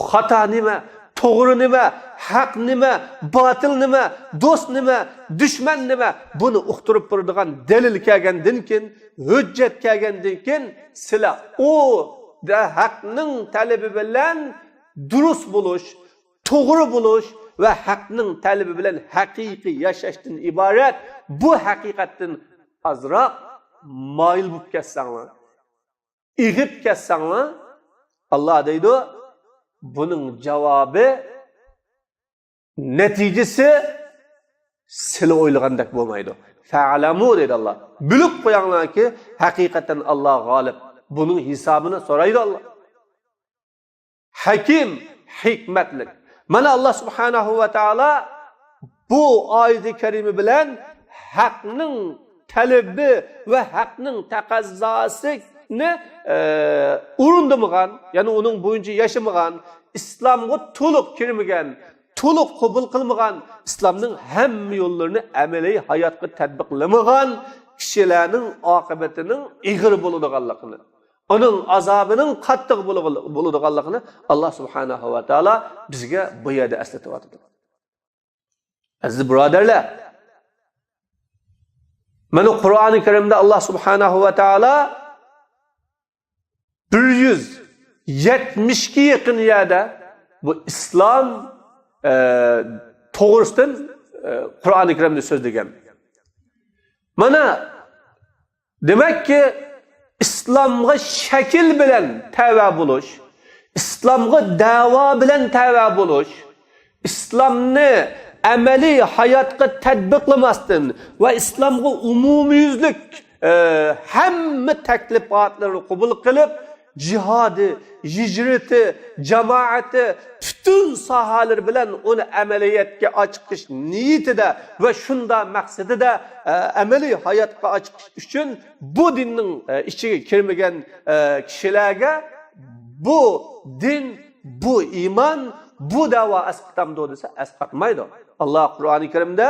خاتا نېمە، توغرا نېمە، ھەق نېمە، باتىل نېمە، دوست نېمە، دۈشمەن نېمە، بۇنى ئۇقتۇرۇپ بېرىدىغان دەلىل كەلگەندىن كېيىن، ھۆججەت كەلگەندىن كېيىن، سىلەر ئۇ دە-، ھەقنىڭ تەلىپى بىلەن دۇرۇس بولۇش، توغرا بولۇش ۋە ھەقنىڭ تەلىپى بىلەن ھەقىقىي ياشاشتىن ئىبارەت بۇ ھەقىقەتتىن ئازراق مايىل بولۇپ كەتسەڭلار، ئېغىپ كەتسەڭلار، ئاللا دەيدۇ، بۇنىڭ جاۋابى، نەتىجىسى سىلى ئويلىغاندەك بولمايدۇ. فَاعْلَمُوا دەيدۇ ئاللا. بىلىپ قويۇڭلاركى، ھەقىقەتەن ئاللا غالىب. بۇنىڭ ھېسابىنى سورايدۇ ئاللا. ھەكىم، ھېكمەتلىك. مانا ئاللا سۇبھانەھۇ ۋە تائالا بۇ ئايىتى كەرىمە بىلەن ھەقنىڭ تەلىپى ۋە ھەقنىڭ تەقەززاسىنى، ئە، ئورۇندىمىغان، يەنى ئۇنىڭ بويىچە ياشىمىغان، ئىسلامغا تولۇق كىرمىگەن، تولۇق قوبۇل قىلمىغان، ئىسلامنىڭ ھەممە يوللىرىنى ئەمەلىي ھاياتقا تەتبىقلىمىغان كىشىلەرنىڭ ئاقىۋىتىنىڭ ئېغىر بولىدىغانلىقىنى، ئۇنىڭ ئازابىنىڭ قاتتىق بولىدىغانلىقىنى ئاللا سۇبھانەھۇ ۋە تائالا بىزگە بۇ يەردە ئەسلىتىۋاتىدۇ. ئەزىز بۇرادەرلەر، مانا قۇرئانى كەرىمدە ئاللا سۇبھانەھۇ ۋە تائالا بىر يۈز يەتمىشكە يېقىن يەردە بۇ ئىسلام، ئە، توغرىسىدىن، ئە، قۇرئانى كەرىمدە سۆزلىگەن. مانا، دېمەككى، ئىسلامغا شەكىل بىلەن تەۋە بولۇش، ئىسلامغا دەۋا بىلەن تەۋە بولۇش، ئىسلامنى ئەمەلىي ھاياتقا تەتبىقلىماستىن ۋە ئىسلامغا ئومۇميۈزلۈك، ئە، ھەممە تەكلىپاتلىرىنى قوبۇل قىلىپ، جىھادى، ھىجرىتى، جامائىتى، پۈتۈن ساھەلىرى بىلەن ئۇنى ئەمەلىيەتكە ئاچىقىش نىيىتىدە ۋە شۇنداق مەقسىتىدە، ئە، ئەمەلىي ھاياتقا ئاچىقىش ئۈچۈن بۇ دىننىڭ، ئە، ئىچىگە كىرمىگەن، ئە، كىشىلەرگە بۇ دىن، بۇ ئىمان، بۇ دەۋا ئەسقىتامدۇ دېسە، ئەسقاتمايدۇ. ئاللا قۇرئانى كەرىمدە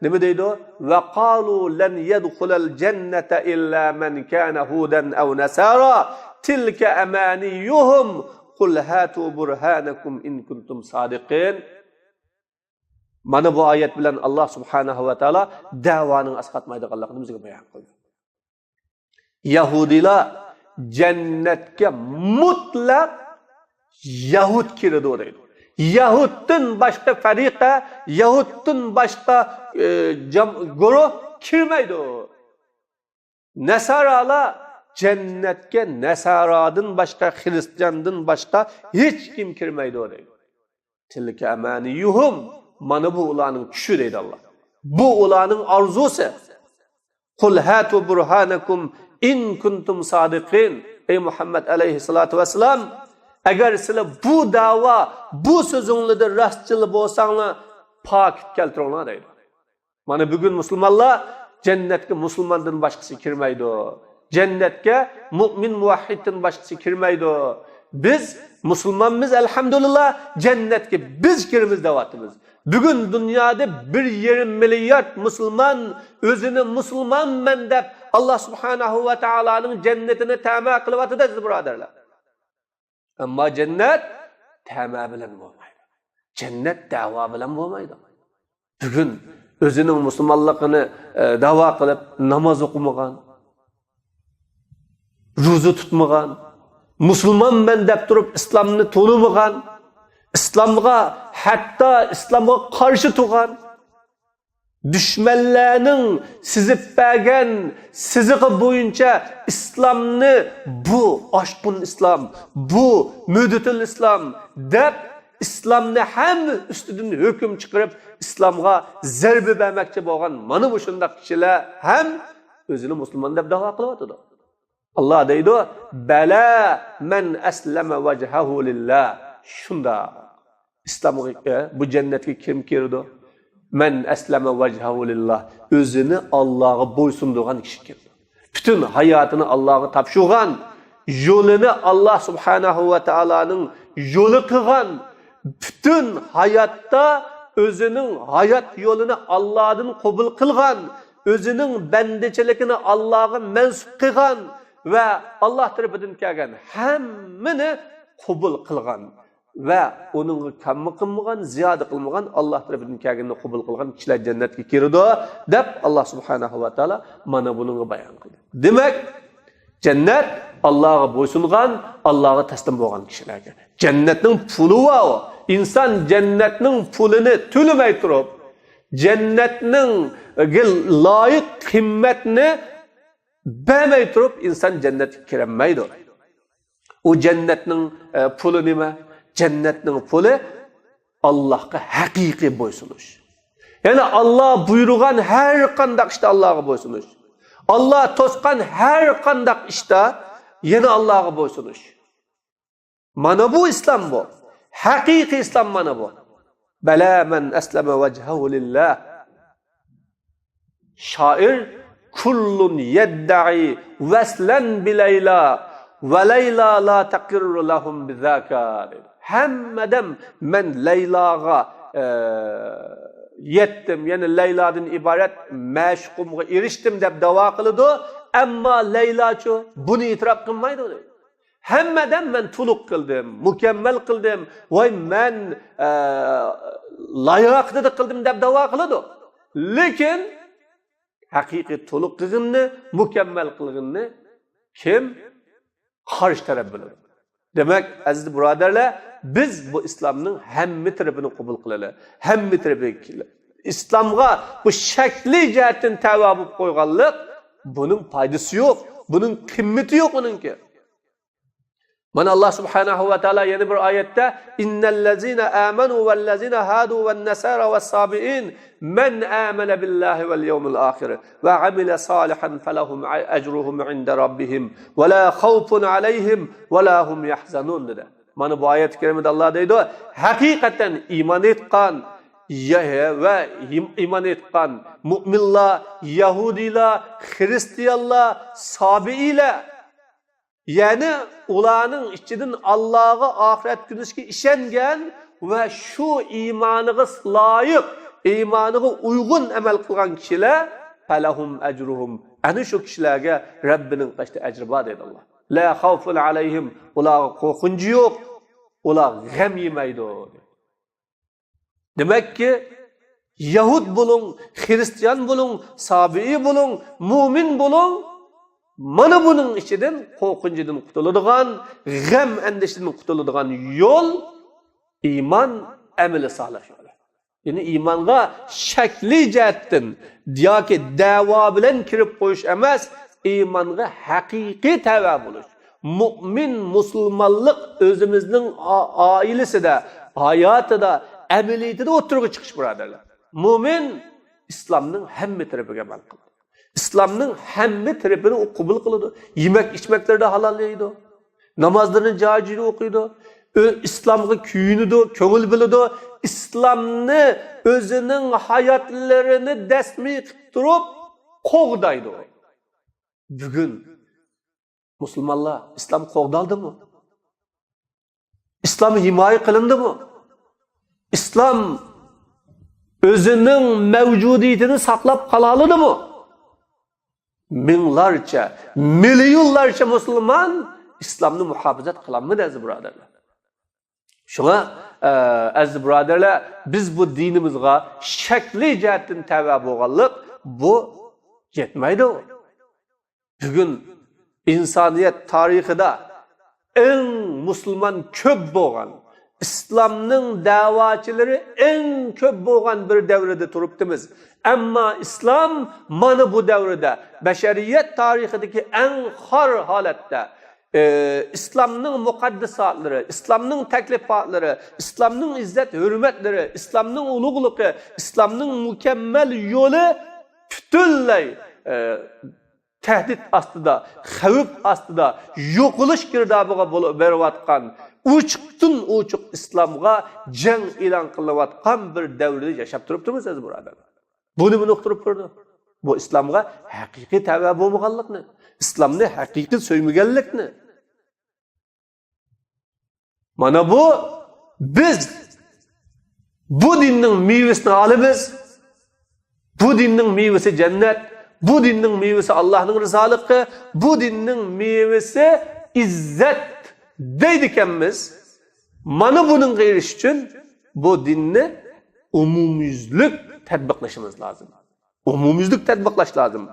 نېمە دەيدۇ؟ وَقَالُوا لَنْ يَدْخُلَ الْجَنَّةَ إِلَّا مَنْ كَانَ هُودًا أَوْ نَصَارَىٰ تِلْكَ أَمَانِيُّهُمْ قُلْ هَاتُوا بُرْهَانَكُمْ إِنْ كُنْتُمْ صَادِقِينَ. مانا بۇ ئايەت بىلەن ئاللا سۇبھانەھۇ ۋە تائالا دەۋانىڭ ئەسقاتمايدىغانلىقىنى بىزگە بايان قىلدى. يەھۇدىيلار جەننەتكە مۇتلەق يەھۇد كىرىدۇ دەيدۇ. يەھۇدتىن باشقا پەرىقە، يەھۇدتىن باشقا، ئى، جام-، گۇرۇھ كىرمەيدۇ. نەسارالار جەننەتكە نەسارادىن باشقا، خىرىستىياندىن باشقا ھېچكىم كىرمەيدۇ دەيدۇ. تىلكە ئەمانىيۇھۇم، مانا بۇ ئۇلارنىڭ چۈشى دەيدۇ ئاللا. بۇ ئۇلارنىڭ ئارزۇسى. قۇل ھاتۇ بۇرھانەكۇم ئىن كۇنتۇم سادىقىن. ئەي مۇھەممەد ئەلەيھىسسالاتۇ ۋەسسالام، ئەگەر سىلەر بۇ دەۋا، بۇ سۆزۈڭلەردە راستچىل بولساڭلار، پاكىت كەلتۈرۈڭلار دەيدۇ. مانا بۈگۈن مۇسۇلمانلار جەننەتكە مۇسۇلماندىن باشقىسى كىرمەيدۇ. جەننەتكە مۇئمىن مۇۋەھھىدتىن باشقىسى كىرمەيدۇ. بىز مۇسۇلمانمىز، ئەلھەمدۇلىللا، جەننەتكە بىز كىرىمىز دەۋاتىمىز. بۈگۈن دۇنيادا بىر يېرىم مىليارد مۇسۇلمان ئۆزىنى مۇسۇلمانمەن دەپ، ئاللا سۇبھانەھۇ ۋە تائالانىڭ جەننىتىنى تەمە قىلىۋاتىدۇ، ئەزىز بۇرادەرلەر. ئەمما جەننەت تەمە بىلەن بولمايدۇ. جەننەت دەۋا بىلەن بولمايدۇ. بۈگۈن ئۆزىنىڭ مۇسۇلمانلىقىنى، ئە، دەۋا قىلىپ، ناماز ئوقۇمىغان، روزا تۇتمىغان، مۇسۇلمانمەن دەپ تۇرۇپ ئىسلامنى تونۇمىغان، ئىسلامغا، ھەتتا ئىسلامغا قارشى تۇرغان، دۈشمەنلەرنىڭ سىزىپ بەرگەن سىزىقى بويىچە ئىسلامنى، بۇ ئاشقۇن ئىسلام، بۇ مۆدىتۇل ئىسلام دەپ ئىسلامنى ھەم ئۈستىدىن ھۆكۈم چىقىرىپ، ئىسلامغا زەربە بەرمەكچى بولغان مانا مۇشۇنداق كىشىلەر ھەم ئۆزىنى مۇسۇلمان دەپ دەۋا قىلىۋاتىدۇ. ئاللا دەيدۇ، بەلە مەن ئەسلەمە ۋەجھەھۇ لىللا. شۇنداق. ئىسلامغا، ئە، بۇ جەننەتكە كىم كىرىدۇ؟ مەن ئەسلەمە ۋەجھەھۇ لىللا. ئۆزىنى ئاللاغا بويسۇندۇرغان كىشى كىرىدۇ. پۈتۈن ھاياتىنى ئاللاغا تاپشۇرغان، يولىنى ئاللا سۇبھانەھۇ ۋە تائالانىڭ يولى قىلغان، پۈتۈن ھاياتتا ئۆزىنىڭ ھايات يولىنى ئاللادىن قوبۇل قىلغان، ئۆزىنىڭ بەندىچىلىكىنى ئاللاغا مەنسۇپ قىلغان ۋە ئاللا تەرىپىدىن كەلگەن ھەممىنى قوبۇل قىلغان ۋە ئۇنىڭغا كەممۇ قىلمىغان، زىيادە قىلمىغان، ئاللا تەرىپىدىن كەلگەننى قوبۇل قىلغان كىشىلەر جەننەتكە كىرىدۇ، دەپ ئاللا سۇبھانەھۇ ۋە تائالا مانا بۇنىڭغا بايان قىلدى. دېمەك، جەننەت ئاللاغا بويسۇنغان، ئاللاغا تەسلىم بولغان كىشىلەرگە. جەننەتنىڭ پۇلى بار. ئىنسان جەننەتنىڭ پۇلىنى تۆلىمەي تۇرۇپ، جەننەتنىڭ لايىق قىممەتنى بەرمەي تۇرۇپ، ئىنسان جەننەتكە كىرەلمەيدۇ. ئۇ جەننەتنىڭ، ئە، پۇلى نېمە؟ جەننەتنىڭ پۇلى ئاللاھقا ھەقىقىي بويسۇنۇش. يەنى ئاللا بۇيرۇغان ھەر قانداق ئىشتا ئاللاغا بويسۇنۇش. ئاللا توسقان ھەر قانداق ئىشتا يەنە ئاللاغا بويسۇنۇش. مانا بۇ ئىسلام بۇ. ھەقىقىي ئىسلام مانا بۇ. بەلە مەن ئەسلەمە ۋەجھەھۇ لىللا. شائىر، كۇللۇن يەددەئى ۋەسلەن بىلەيلا ۋە لەيلا لا تەقىررۇ لەھۇم بىزاكا، دەيدۇ. ھەممە ئادەم مەن لەيلاغا، ئە، يەتتىم، يەنى لەيلادىن ئىبارەت مەشۇقۇمغا ئېرىشتىم دەپ داۋا قىلىدۇ، ئەمما لەيلاچۇ بۇنى ئېتىراپ قىلمايدۇ، دەيدۇ. ھەممە ئادەم مەن تولۇق قىلدىم، مۇكەممەل قىلدىم، ۋاي مەن، ئە، لاياقىتىدا قىلدىم دەپ داۋا قىلىدۇ. لېكىن ھەقىقىي تولۇق قىلغىنىنى، مۇكەممەل قىلغىنىنى كىم؟ قارشى تەرەپ بىلىدۇ. دېمەك، ئەزىز بۇرادەرلەر، بىز بۇ ئىسلامنىڭ ھەممە تەرىپىنى قوبۇل قىلىلى. ھەممە تەرىپى، ئىسلامغا بۇ شەكلىي جەھەتتىن تەۋە بولۇپ قويغانلىق، بۇنىڭ پايدىسى يوق، بۇنىڭ قىممىتى يوق ئۇنىڭكى. مانا ئاللا سۇبھانەھۇ ۋە تائالا يەنە بىر ئايەتتە، ئىننەللەزىنە ئامەنۇ ۋەللەزىنە ھادۇ ۋەننەسارا ۋەسسابىئىن مەن ئامەنە بىللاھى ۋەل يەۋمىل ئاخىر ۋە ئەمىلە سالىھەن فەلەھۇم ئەجرۇھۇم ئىندە رەببىھىم ۋە لا خەۋفۇن ئەلەيھىم ۋە لا ھۇم يەھزەنۇن، دېدى. مانا بۇ ئايەت كەرىمىدە ئاللا دەيدۇ، ھەقىقەتەن ئىمان ئېيتقان، يە-، ۋە ئىم-، ئىمان ئېيتقان مۇئمىنلار، يەھۇدىيلار، خىرىستىيانلار، سابىئىيلار، يەنى ئۇلارنىڭ ئىچىدىن ئاللاغا، ئاخىرەت كۈنىگە ئىشەنگەن ۋە شۇ ئىمانىغا لايىق، ئىمانىغا ئۇيغۇن ئەمەل قىلغان كىشىلەر، فەلەھۇم ئەجرۇھۇم، ئەنە شۇ كىشىلەرگە رەببىنىڭ قېشىدا ئەجرى بار، دەيدۇ ئاللا. لا خەۋفۇن ئەلەيھىم، ئۇلارغا قورقۇنچى يوق، ئۇلار غەم يېمەيدۇ. دېمەككى، يەھۇد بولۇڭ، خىرىستىيان بولۇڭ، سابىئى بولۇڭ، مۇئمىن بولۇڭ، مانا بۇنىڭ ئىچىدىن قورقۇنچىدىن قۇتۇلىدىغان، غەم ئەندىشىدىن قۇتۇلىدىغان يول ئىمان ئەمىلى سالىھ يولى. يەنى ئىمانغا شەكلىي جەھەتتىن ياكى دەۋا بىلەن كىرىپ قويۇش ئەمەس، ئىمانغا ھەقىقىي تەۋە بولۇش. مۇئمىن مۇسۇلمانلىق ئۆزىمىزنىڭ ئا-، ئائىلىسىدە، ھاياتىدا، ئەمەلىيىتىدە ئوتتۇرىغا چىقىش، بۇرادەرلەر. مۇئمىن ئىسلامنىڭ ھەممە تەرىپىگە ئەمەل قىلىدۇ. ئىسلامنىڭ ھەممە تەرىپىنى ئۇ قوبۇل قىلىدۇ. يېمەك ئىچمەكلىرىدە ھالال يەيدۇ. نامازلىرىنى جايى جايىدا ئوقۇيدۇ. ئۆ-، ئىسلامغا كۆيۈنىدۇ، كۆڭۈل بۆلىدۇ. ئىسلامنى ئۆزىنىڭ ھاياتلىرىنى دەسمى قىلىپ تۇرۇپ قوغدايدۇ. بۈگۈن مۇسۇلمانلار ئىسلام قوغدالدىمۇ؟ ئىسلام ھىمايە قىلىندىمۇ؟ ئىسلام ئۆزىنىڭ مەۋجۇدىيىتىنى ساقلاپ قالالىدىمۇ؟ مىڭلارچە، مىليونلارچە مۇسۇلمان ئىسلامنى مۇھاپىزەت قىلالمىدى، ئەزىز بۇرادەرلەر. شۇڭا، ئە، ئەزىز بۇرادەرلەر، بىز بۇ دىنىمىزغا شەكلىي جەھەتتىن تەۋە بولغانلىق بۇ يەتمەيدۇ. بۈگۈن ئىنسانىيەت تارىخىدا ئەڭ مۇسۇلمان كۆپ بولغان، ئىسلامنىڭ دەۋاچىلىرى ئەڭ كۆپ بولغان بىر دەۋردە تۇرۇپتىمىز. ئەمما ئىسلام مانا بۇ دەۋردە، بەشەرىيەت تارىخىدىكى ئەڭ خار ھالەتتە، ئى، ئىسلامنىڭ مۇقەددىساتلىرى، ئىسلامنىڭ تەكلىپاتلىرى، ئىسلامنىڭ ئىززەت ھۆرمەتلىرى، ئىسلامنىڭ ئۇلۇغلۇقى، ئىسلامنىڭ مۇكەممەل يولى پۈتۈنلەي، ئى، تەھدىت ئاستىدا، خەۋپ ئاستىدا، يوقىلىش گىردابىغا بولۇپ بېرىۋاتقان ئوچۇقتىن ئوچۇق ئىسلامغا جەڭ ئېلان قىلىنىۋاتقان بىر دەۋردە ياشاپ تۇرۇپتىمىز، ئەزىز بۇرادەرلەر. بۇ نېمىنى ئۇقتۇرۇپ بېرىدۇ؟ بۇ ئىسلامغا ھەقىقىي تەۋە بولمىغانلىقنى، ئىسلامنى ھەقىقىي سۆيمىگەنلىكنى. مانا بۇ، بىز بۇ دىننىڭ مېۋىسىنى ئالىمىز. بۇ دىننىڭ مېۋىسى جەننەت، بۇ دىننىڭ مېۋىسى ئاللاھنىڭ رىزالىقى، بۇ دىننىڭ مېۋىسى ئىززەت دەيدىكەنمىز. مانا بۇنىڭغا ئېرىشىش ئۈچۈن بۇ دىننى ئومۇميۈزلۈك تەتبىقلىشىمىز لازىم. ئومۇميۈزلۈك تەتبىقلاش لازىم.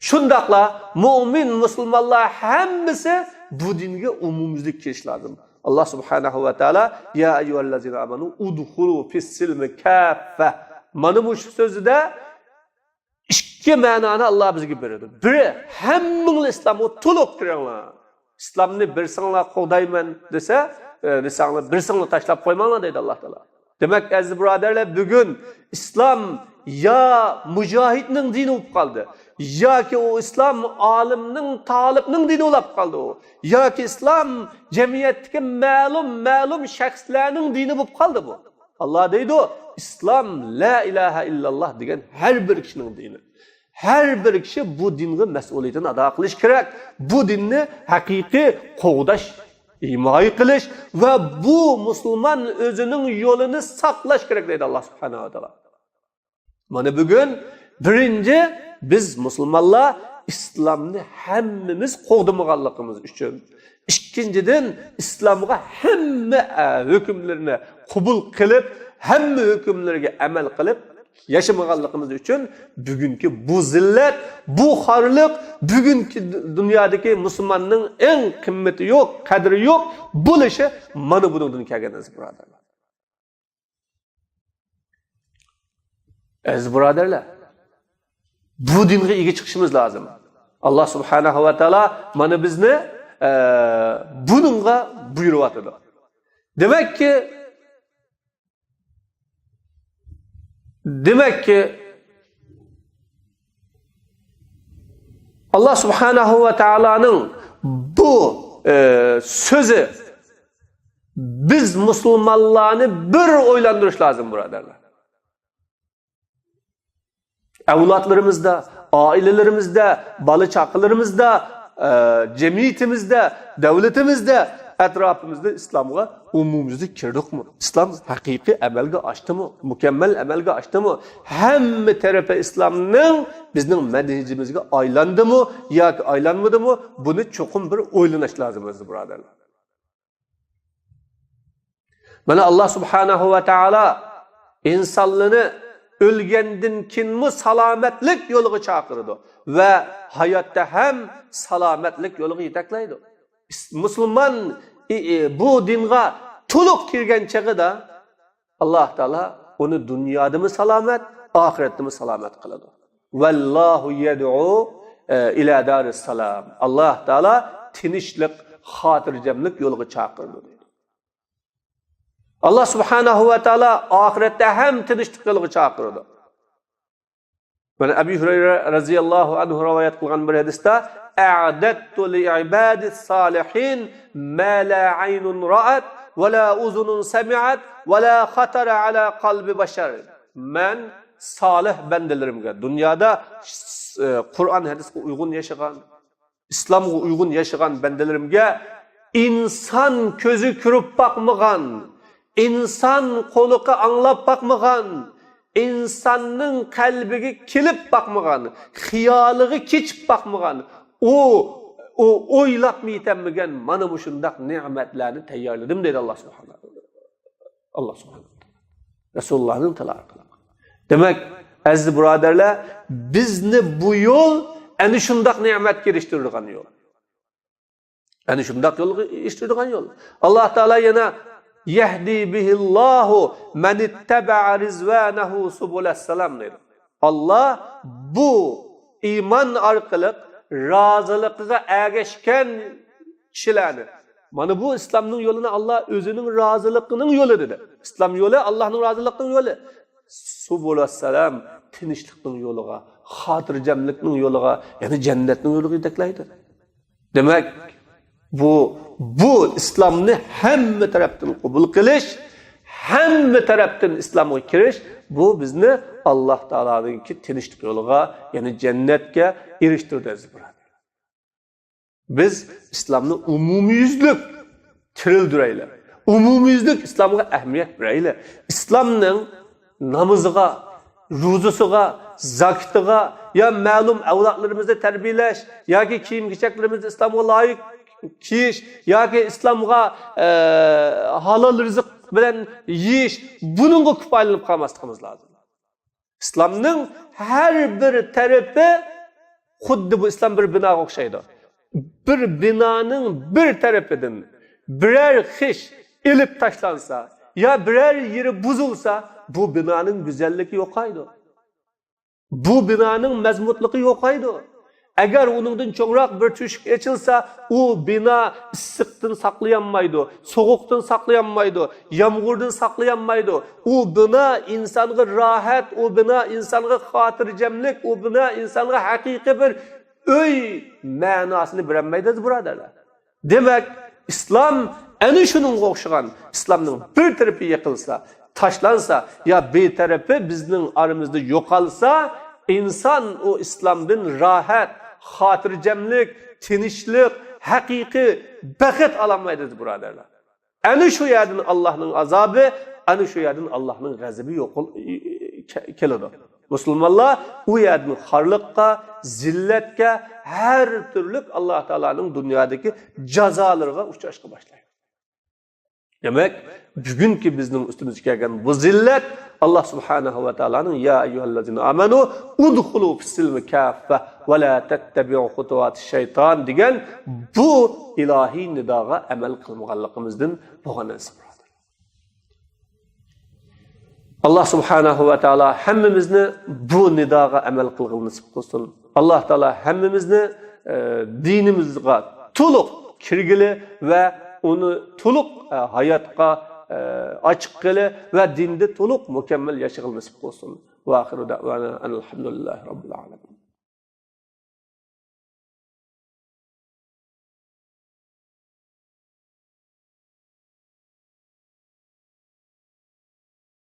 شۇنداقلا مۆمىن مۇسۇلمانلار ھەممىسى بۇ دىنگە ئومۇميۈزلۈك كىرىش لازىم. ئاللا سۇبھانەھۇ ۋە تائالا، يا ئەييۇھەللەزىنە ئامەنۇ ئۇدخۇلۇ فىسسىلمى كاففە. مانا مۇشۇ سۆزىدە ئىككى مەنانى ئاللا بىزگە بېرىدۇ. بىرى، ھەممىڭلار ئىسلامغا تولۇق كىرىڭلار. ئىسلامنى بىرسىڭلار قوغدايمەن دېسە، ئە، دېسەڭلار، بىرسىڭلار تاشلاپ قويماڭلار دەيدۇ ئاللا تائالا. دېمەك، ئەزىز بۇرادەرلەر، بۈگۈن ئىسلام يا مۇجاھىدنىڭ دىنى بولۇپ قالدى، ياكى ئۇ ئىسلام ئالىمنىڭ، تالىپنىڭ دىنى بولۇپ قالدى ئۇ، ياكى ئىسلام جەمئىيەتتىكى مەلۇم، مەلۇم شەخسلەرنىڭ دىنى بولۇپ قالدى بۇ. ئاللا دەيدۇ، ئىسلام لا ئىلاھە ئىللاللا دېگەن ھەر بىر كىشىنىڭ دىنى. ھەر بىر كىشى بۇ دىنغا مەسئۇلىيىتىنى ئادا قىلىش كېرەك. بۇ دىننى ھەقىقىي قوغداش، ھىمايە قىلىش ۋە بۇ مۇسۇلمان ئۆزىنىڭ يولىنى ساقلاش كېرەك دەيدۇ ئاللا سۇبھانەھۇ ۋە تائالا. مانا بۈگۈن بىرىنچى، بىز مۇسۇلمانلار ئىسلامنى ھەممىمىز قوغدىمىغانلىقىمىز ئۈچۈن، ئىككىنچىدىن، ئىسلامغا ھەممە، ئە، ھۆكۈملىرىنى قوبۇل قىلىپ، ھەممە ھۆكۈملىرىگە ئەمەل قىلىپ ياشىمىغانلىقىمىز ئۈچۈن بۈگۈنكى بۇ زىللەت، بۇ خارلىق، بۈگۈنكى دۇنيادىكى مۇسۇلماننىڭ ئەڭ قىممىتى يوق، قەدرى يوق بولۇشى مانا بۇنىڭدىن كەلگەن، ئەزىز بۇرادەرلەر. ئەزىز بۇرادەرلەر، بۇ دىنغا ئىگە چىقىشىمىز لازىم. ئاللا سۇبھانەھۇ ۋە تائالا مانا بىزنى، ئە، بۇنىڭغا بۇيرۇۋاتىدۇ. دېمەككى، دېمەككى، ئاللا سۇبھانەھۇ ۋە تائالانىڭ بۇ، ئە، سۆزى بىز مۇسۇلمانلارنى بىر ئويلاندۇرۇش لازىم، بۇرادەرلەر. ئەۋلادلىرىمىزدا، ئائىلىلىرىمىزدە، بالا چاقىلىرىمىزدا، ئە، جەمئىيىتىمىزدە، دۆلىتىمىزدە، ئەتراپىمىزدا ئىسلامغا ئومۇميۈزلۈك كىردۇقمۇ؟ ئىسلام ھەقىقىي ئەمەلگە ئاشتىمۇ؟ مۇكەممەل ئەمەلگە ئاشتىمۇ؟ ھەممە تەرىپى ئىسلامنىڭ بىزنىڭ مەنھىجىمىزگە ئايلاندىمۇ ياكى ئايلانمىدىمۇ؟ بۇنى چوقۇم بىر ئويلىنىش لازىم، ئەزىز بۇرادەرلەر. مانا، ئاللا سۇبھانەھۇ ۋە تائالا ئىنسانلىرىنى ئۆلگەندىن كېيىنمۇ سالامەتلىك يولىغا چاقىرىدۇ ۋە ھاياتتا ھەم سالامەتلىك يولىغا يېتەكلەيدۇ. ئىس-، مۇسۇلمان، ئى، ئى، بۇ دىنغا تولۇق كىرگەن چېغىدا ئاللا تائالا ئۇنى دۇنيادىمۇ سالامەت، ئاخىرەتتىمۇ سالامەت قىلىدۇ. ۋەللاھۇ يەدئۇ، ئە، ئىلە دارىس سالام. ئاللا تائالا تىنچلىق، خاتىرجەملىك يولىغا چاقىرىدۇ دەيدۇ. ئاللا سۇبھانەھۇ ۋە تائالا ئاخىرەتتە ھەم تىنچلىق يولىغا چاقىرىدۇ. مانا ئەبۇ ھۇرەيرە رەزىياللاھۇ ئەنھۇ رىۋايەت قىلغان بىر ھەدىستە، «ئەئدەتتۇ لىئىبادىس سالىھىن ما لا ئەينۇن رەئەت، ۋە لا ئۇزۇنۇن سەمىئەت، ۋە لا خەتەرە ئەلا قەلبى بەشەر.» مەن سالىھ بەندىلىرىمگە، دۇنيادا، ئى، قۇرئان ھەدىسكە ئۇيغۇن ياشىغان، ئىسلامغا ئۇيغۇن ياشىغان بەندىلىرىمگە ئىنسان كۆزى كۆرۈپ باقمىغان، ئىنسان قۇلىقى ئاڭلاپ باقمىغان، ئىنساننىڭ قەلبىگە كېلىپ باقمىغان، خىيالىغا كېچىپ باقمىغان، ئۇ، ئۇ ئويلاپمۇ يېتەلمىگەن مانا مۇشۇنداق نېمەتلەرنى تەييارلىدىم دەيدۇ ئاللا سۇبھانەھۇ ۋە تائالا. ئاللا سۇبھانەھۇ ۋە تائالا رەسۇلۇللانىڭ تىلى ئارقىلىق. دېمەك، ئەزىز بۇرادەرلەر، بىزنى بۇ يول ئەنە شۇنداق نېمەتكە ئېرىشتۈرىدىغان يول. ئەنە شۇنداق يولغا ئېرىشتۈرىدىغان يول. ئاللا تائالا يەنە، «يەھدى بىھىللاھۇ مەنىتتەبەئە رىزۋانەھۇ سۇبۇلەسسالام» دەيدۇ. ئاللا بۇ ئىمان ئارقىلىق رازىلىقىغا ئەگەشكەن كىشىلەرنى. مانا بۇ ئىسلامنىڭ يولىنى ئاللا ئۆزىنىڭ رازىلىقىنىڭ يولى دېدى. ئىسلام يولى ئاللانىڭ رازىلىقىنىڭ يولى. سۇبۇلەسسالام، تىنچلىقنىڭ يولىغا، خاتىرجەملىكنىڭ يولىغا، يەنى جەننەتنىڭ يولىغا يېتەكلەيدۇ. دېمەك، بۇ، بۇ ئىسلامنى ھەممە تەرەپتىن قوبۇل قىلىش، ھەممە تەرەپتىن ئىسلامغا كىرىش، بۇ بىزنى ئاللا تائالانىڭكى تىنچلىق يولىغا، يەنى جەننەتكە ئېرىشتۈرىدۇ، ئەزىز بۇرادەرلەر. بىز ئىسلامنى ئومۇميۈزلۈك تىرىلدۈرەيلى. ئومۇميۈزلۈك ئىسلامغا ئەھمىيەت بېرەيلى. ئىسلامنىڭ نامىزىغا، روزىسىغا، زاكىتىغا، يا مەلۇم ئەۋلادلىرىمىزنى تەربىيەلەش، ياكى كىيىم-كېچەكلىرىمىزنى ئىسلامغا لايىق كىيىش، ياكى ئىسلامغا، ئە، ھالال رىزىق بىلەن يېيىش، بۇنىڭغا كۇپايىلىنىپ قالماسلىقىمىز لازىم. ئىسلامنىڭ ھەر بىر تەرىپى خۇددى بۇ ئىسلام بىر بىناغا ئوخشايدۇ. بىر بىنانىڭ بىر تەرىپىدىن بىرەر خىش ئېلىپ تاشلانسا يا بىرەر يېرى بۇزۇلسا، بۇ بىنانىڭ گۈزەللىكى يوقايدۇ. بۇ بىنانىڭ مەزمۇتلۇقى يوقايدۇ. ئەگەر ئۇنىڭدىن چوڭراق بىر تۆشۈك ئېچىلسا، ئۇ بىنا ئىسسىقتىن ساقلىيالمايدۇ، سوغۇقتىن ساقلىيالمايدۇ، يامغۇردىن ساقلىيالمايدۇ. ئۇ بىنا ئىنسانغا راھەت، ئۇ بىنا ئىنسانغا خاتىرجەملىك، ئۇ بىنا ئىنسانغا ھەقىقىي بىر ئۆي مەناسىنى بېرەلمەيدۇ، ئەزىز بۇرادەرلەر. دېمەك، ئىسلام ئەنە شۇنىڭغا ئوخشىغان. ئىسلامنىڭ بىر تەرىپى يىقىلسا، تاشلانسا يا بىر تەرىپى بىزنىڭ ئارىمىزدا يوقالسا، ئىنسان ئۇ ئىسلامدىن راھەت، خاتىرجەملىك، تىنچلىق، ھەقىقىي بەخت ئالالمايدۇ، بۇرادەرلەر. ئەنە شۇ يەردىن ئاللانىڭ ئازابى، ئەنە شۇ يەردىن ئاللانىڭ غەزىپى يوقال-، كېلىدۇ. مۇسۇلمانلار ئۇ يەردىن خارلىققا، زىللەتكە، ھەر تۈرلۈك ئاللا تائالانىڭ دۇنيادىكى جازالىرىغا ئۇچراشقا باشلايدۇ. دېمەك، بۈگۈنكى بىزنىڭ ئۈستىمىزگە كەلگەن بۇ زىللەت، ئاللا سۇبھانەھۇ ۋە تائالانىڭ، يا ئەييۇھەللەزىنە ئامەنۇ ئۇدخۇلۇ فىسسىلمى كاففە ۋە لا تەتتەبىئۇ خۇتۇۋاتىش شەيتان دېگەن بۇ ئىلاھىي نىداغا ئەمەل قىلمىغانلىقىمىزدىن بولغان، ئەزىز بۇرادەر. ئاللا سۇبھانەھۇ ۋە تائالا ھەممىمىزنى بۇ نىداغا ئەمەل قىلغىلى نېسىپ قىلسۇن. ئاللا تائالا ھەممىمىزنى، ئە، دىنىمىزغا تولۇق كىرگىلى ۋە ئۇنى تولۇق، ئە، ھاياتقا، ئە، ئاچىققىلى ۋە دىندا تولۇق مۇكەممەل ياشىغىلى نېسىپ قىلسۇن. ۋە ئاخىرۇ دەئۋانا ئەنىل ھەمدۇلىللاھى رەببىل ئالەمىن.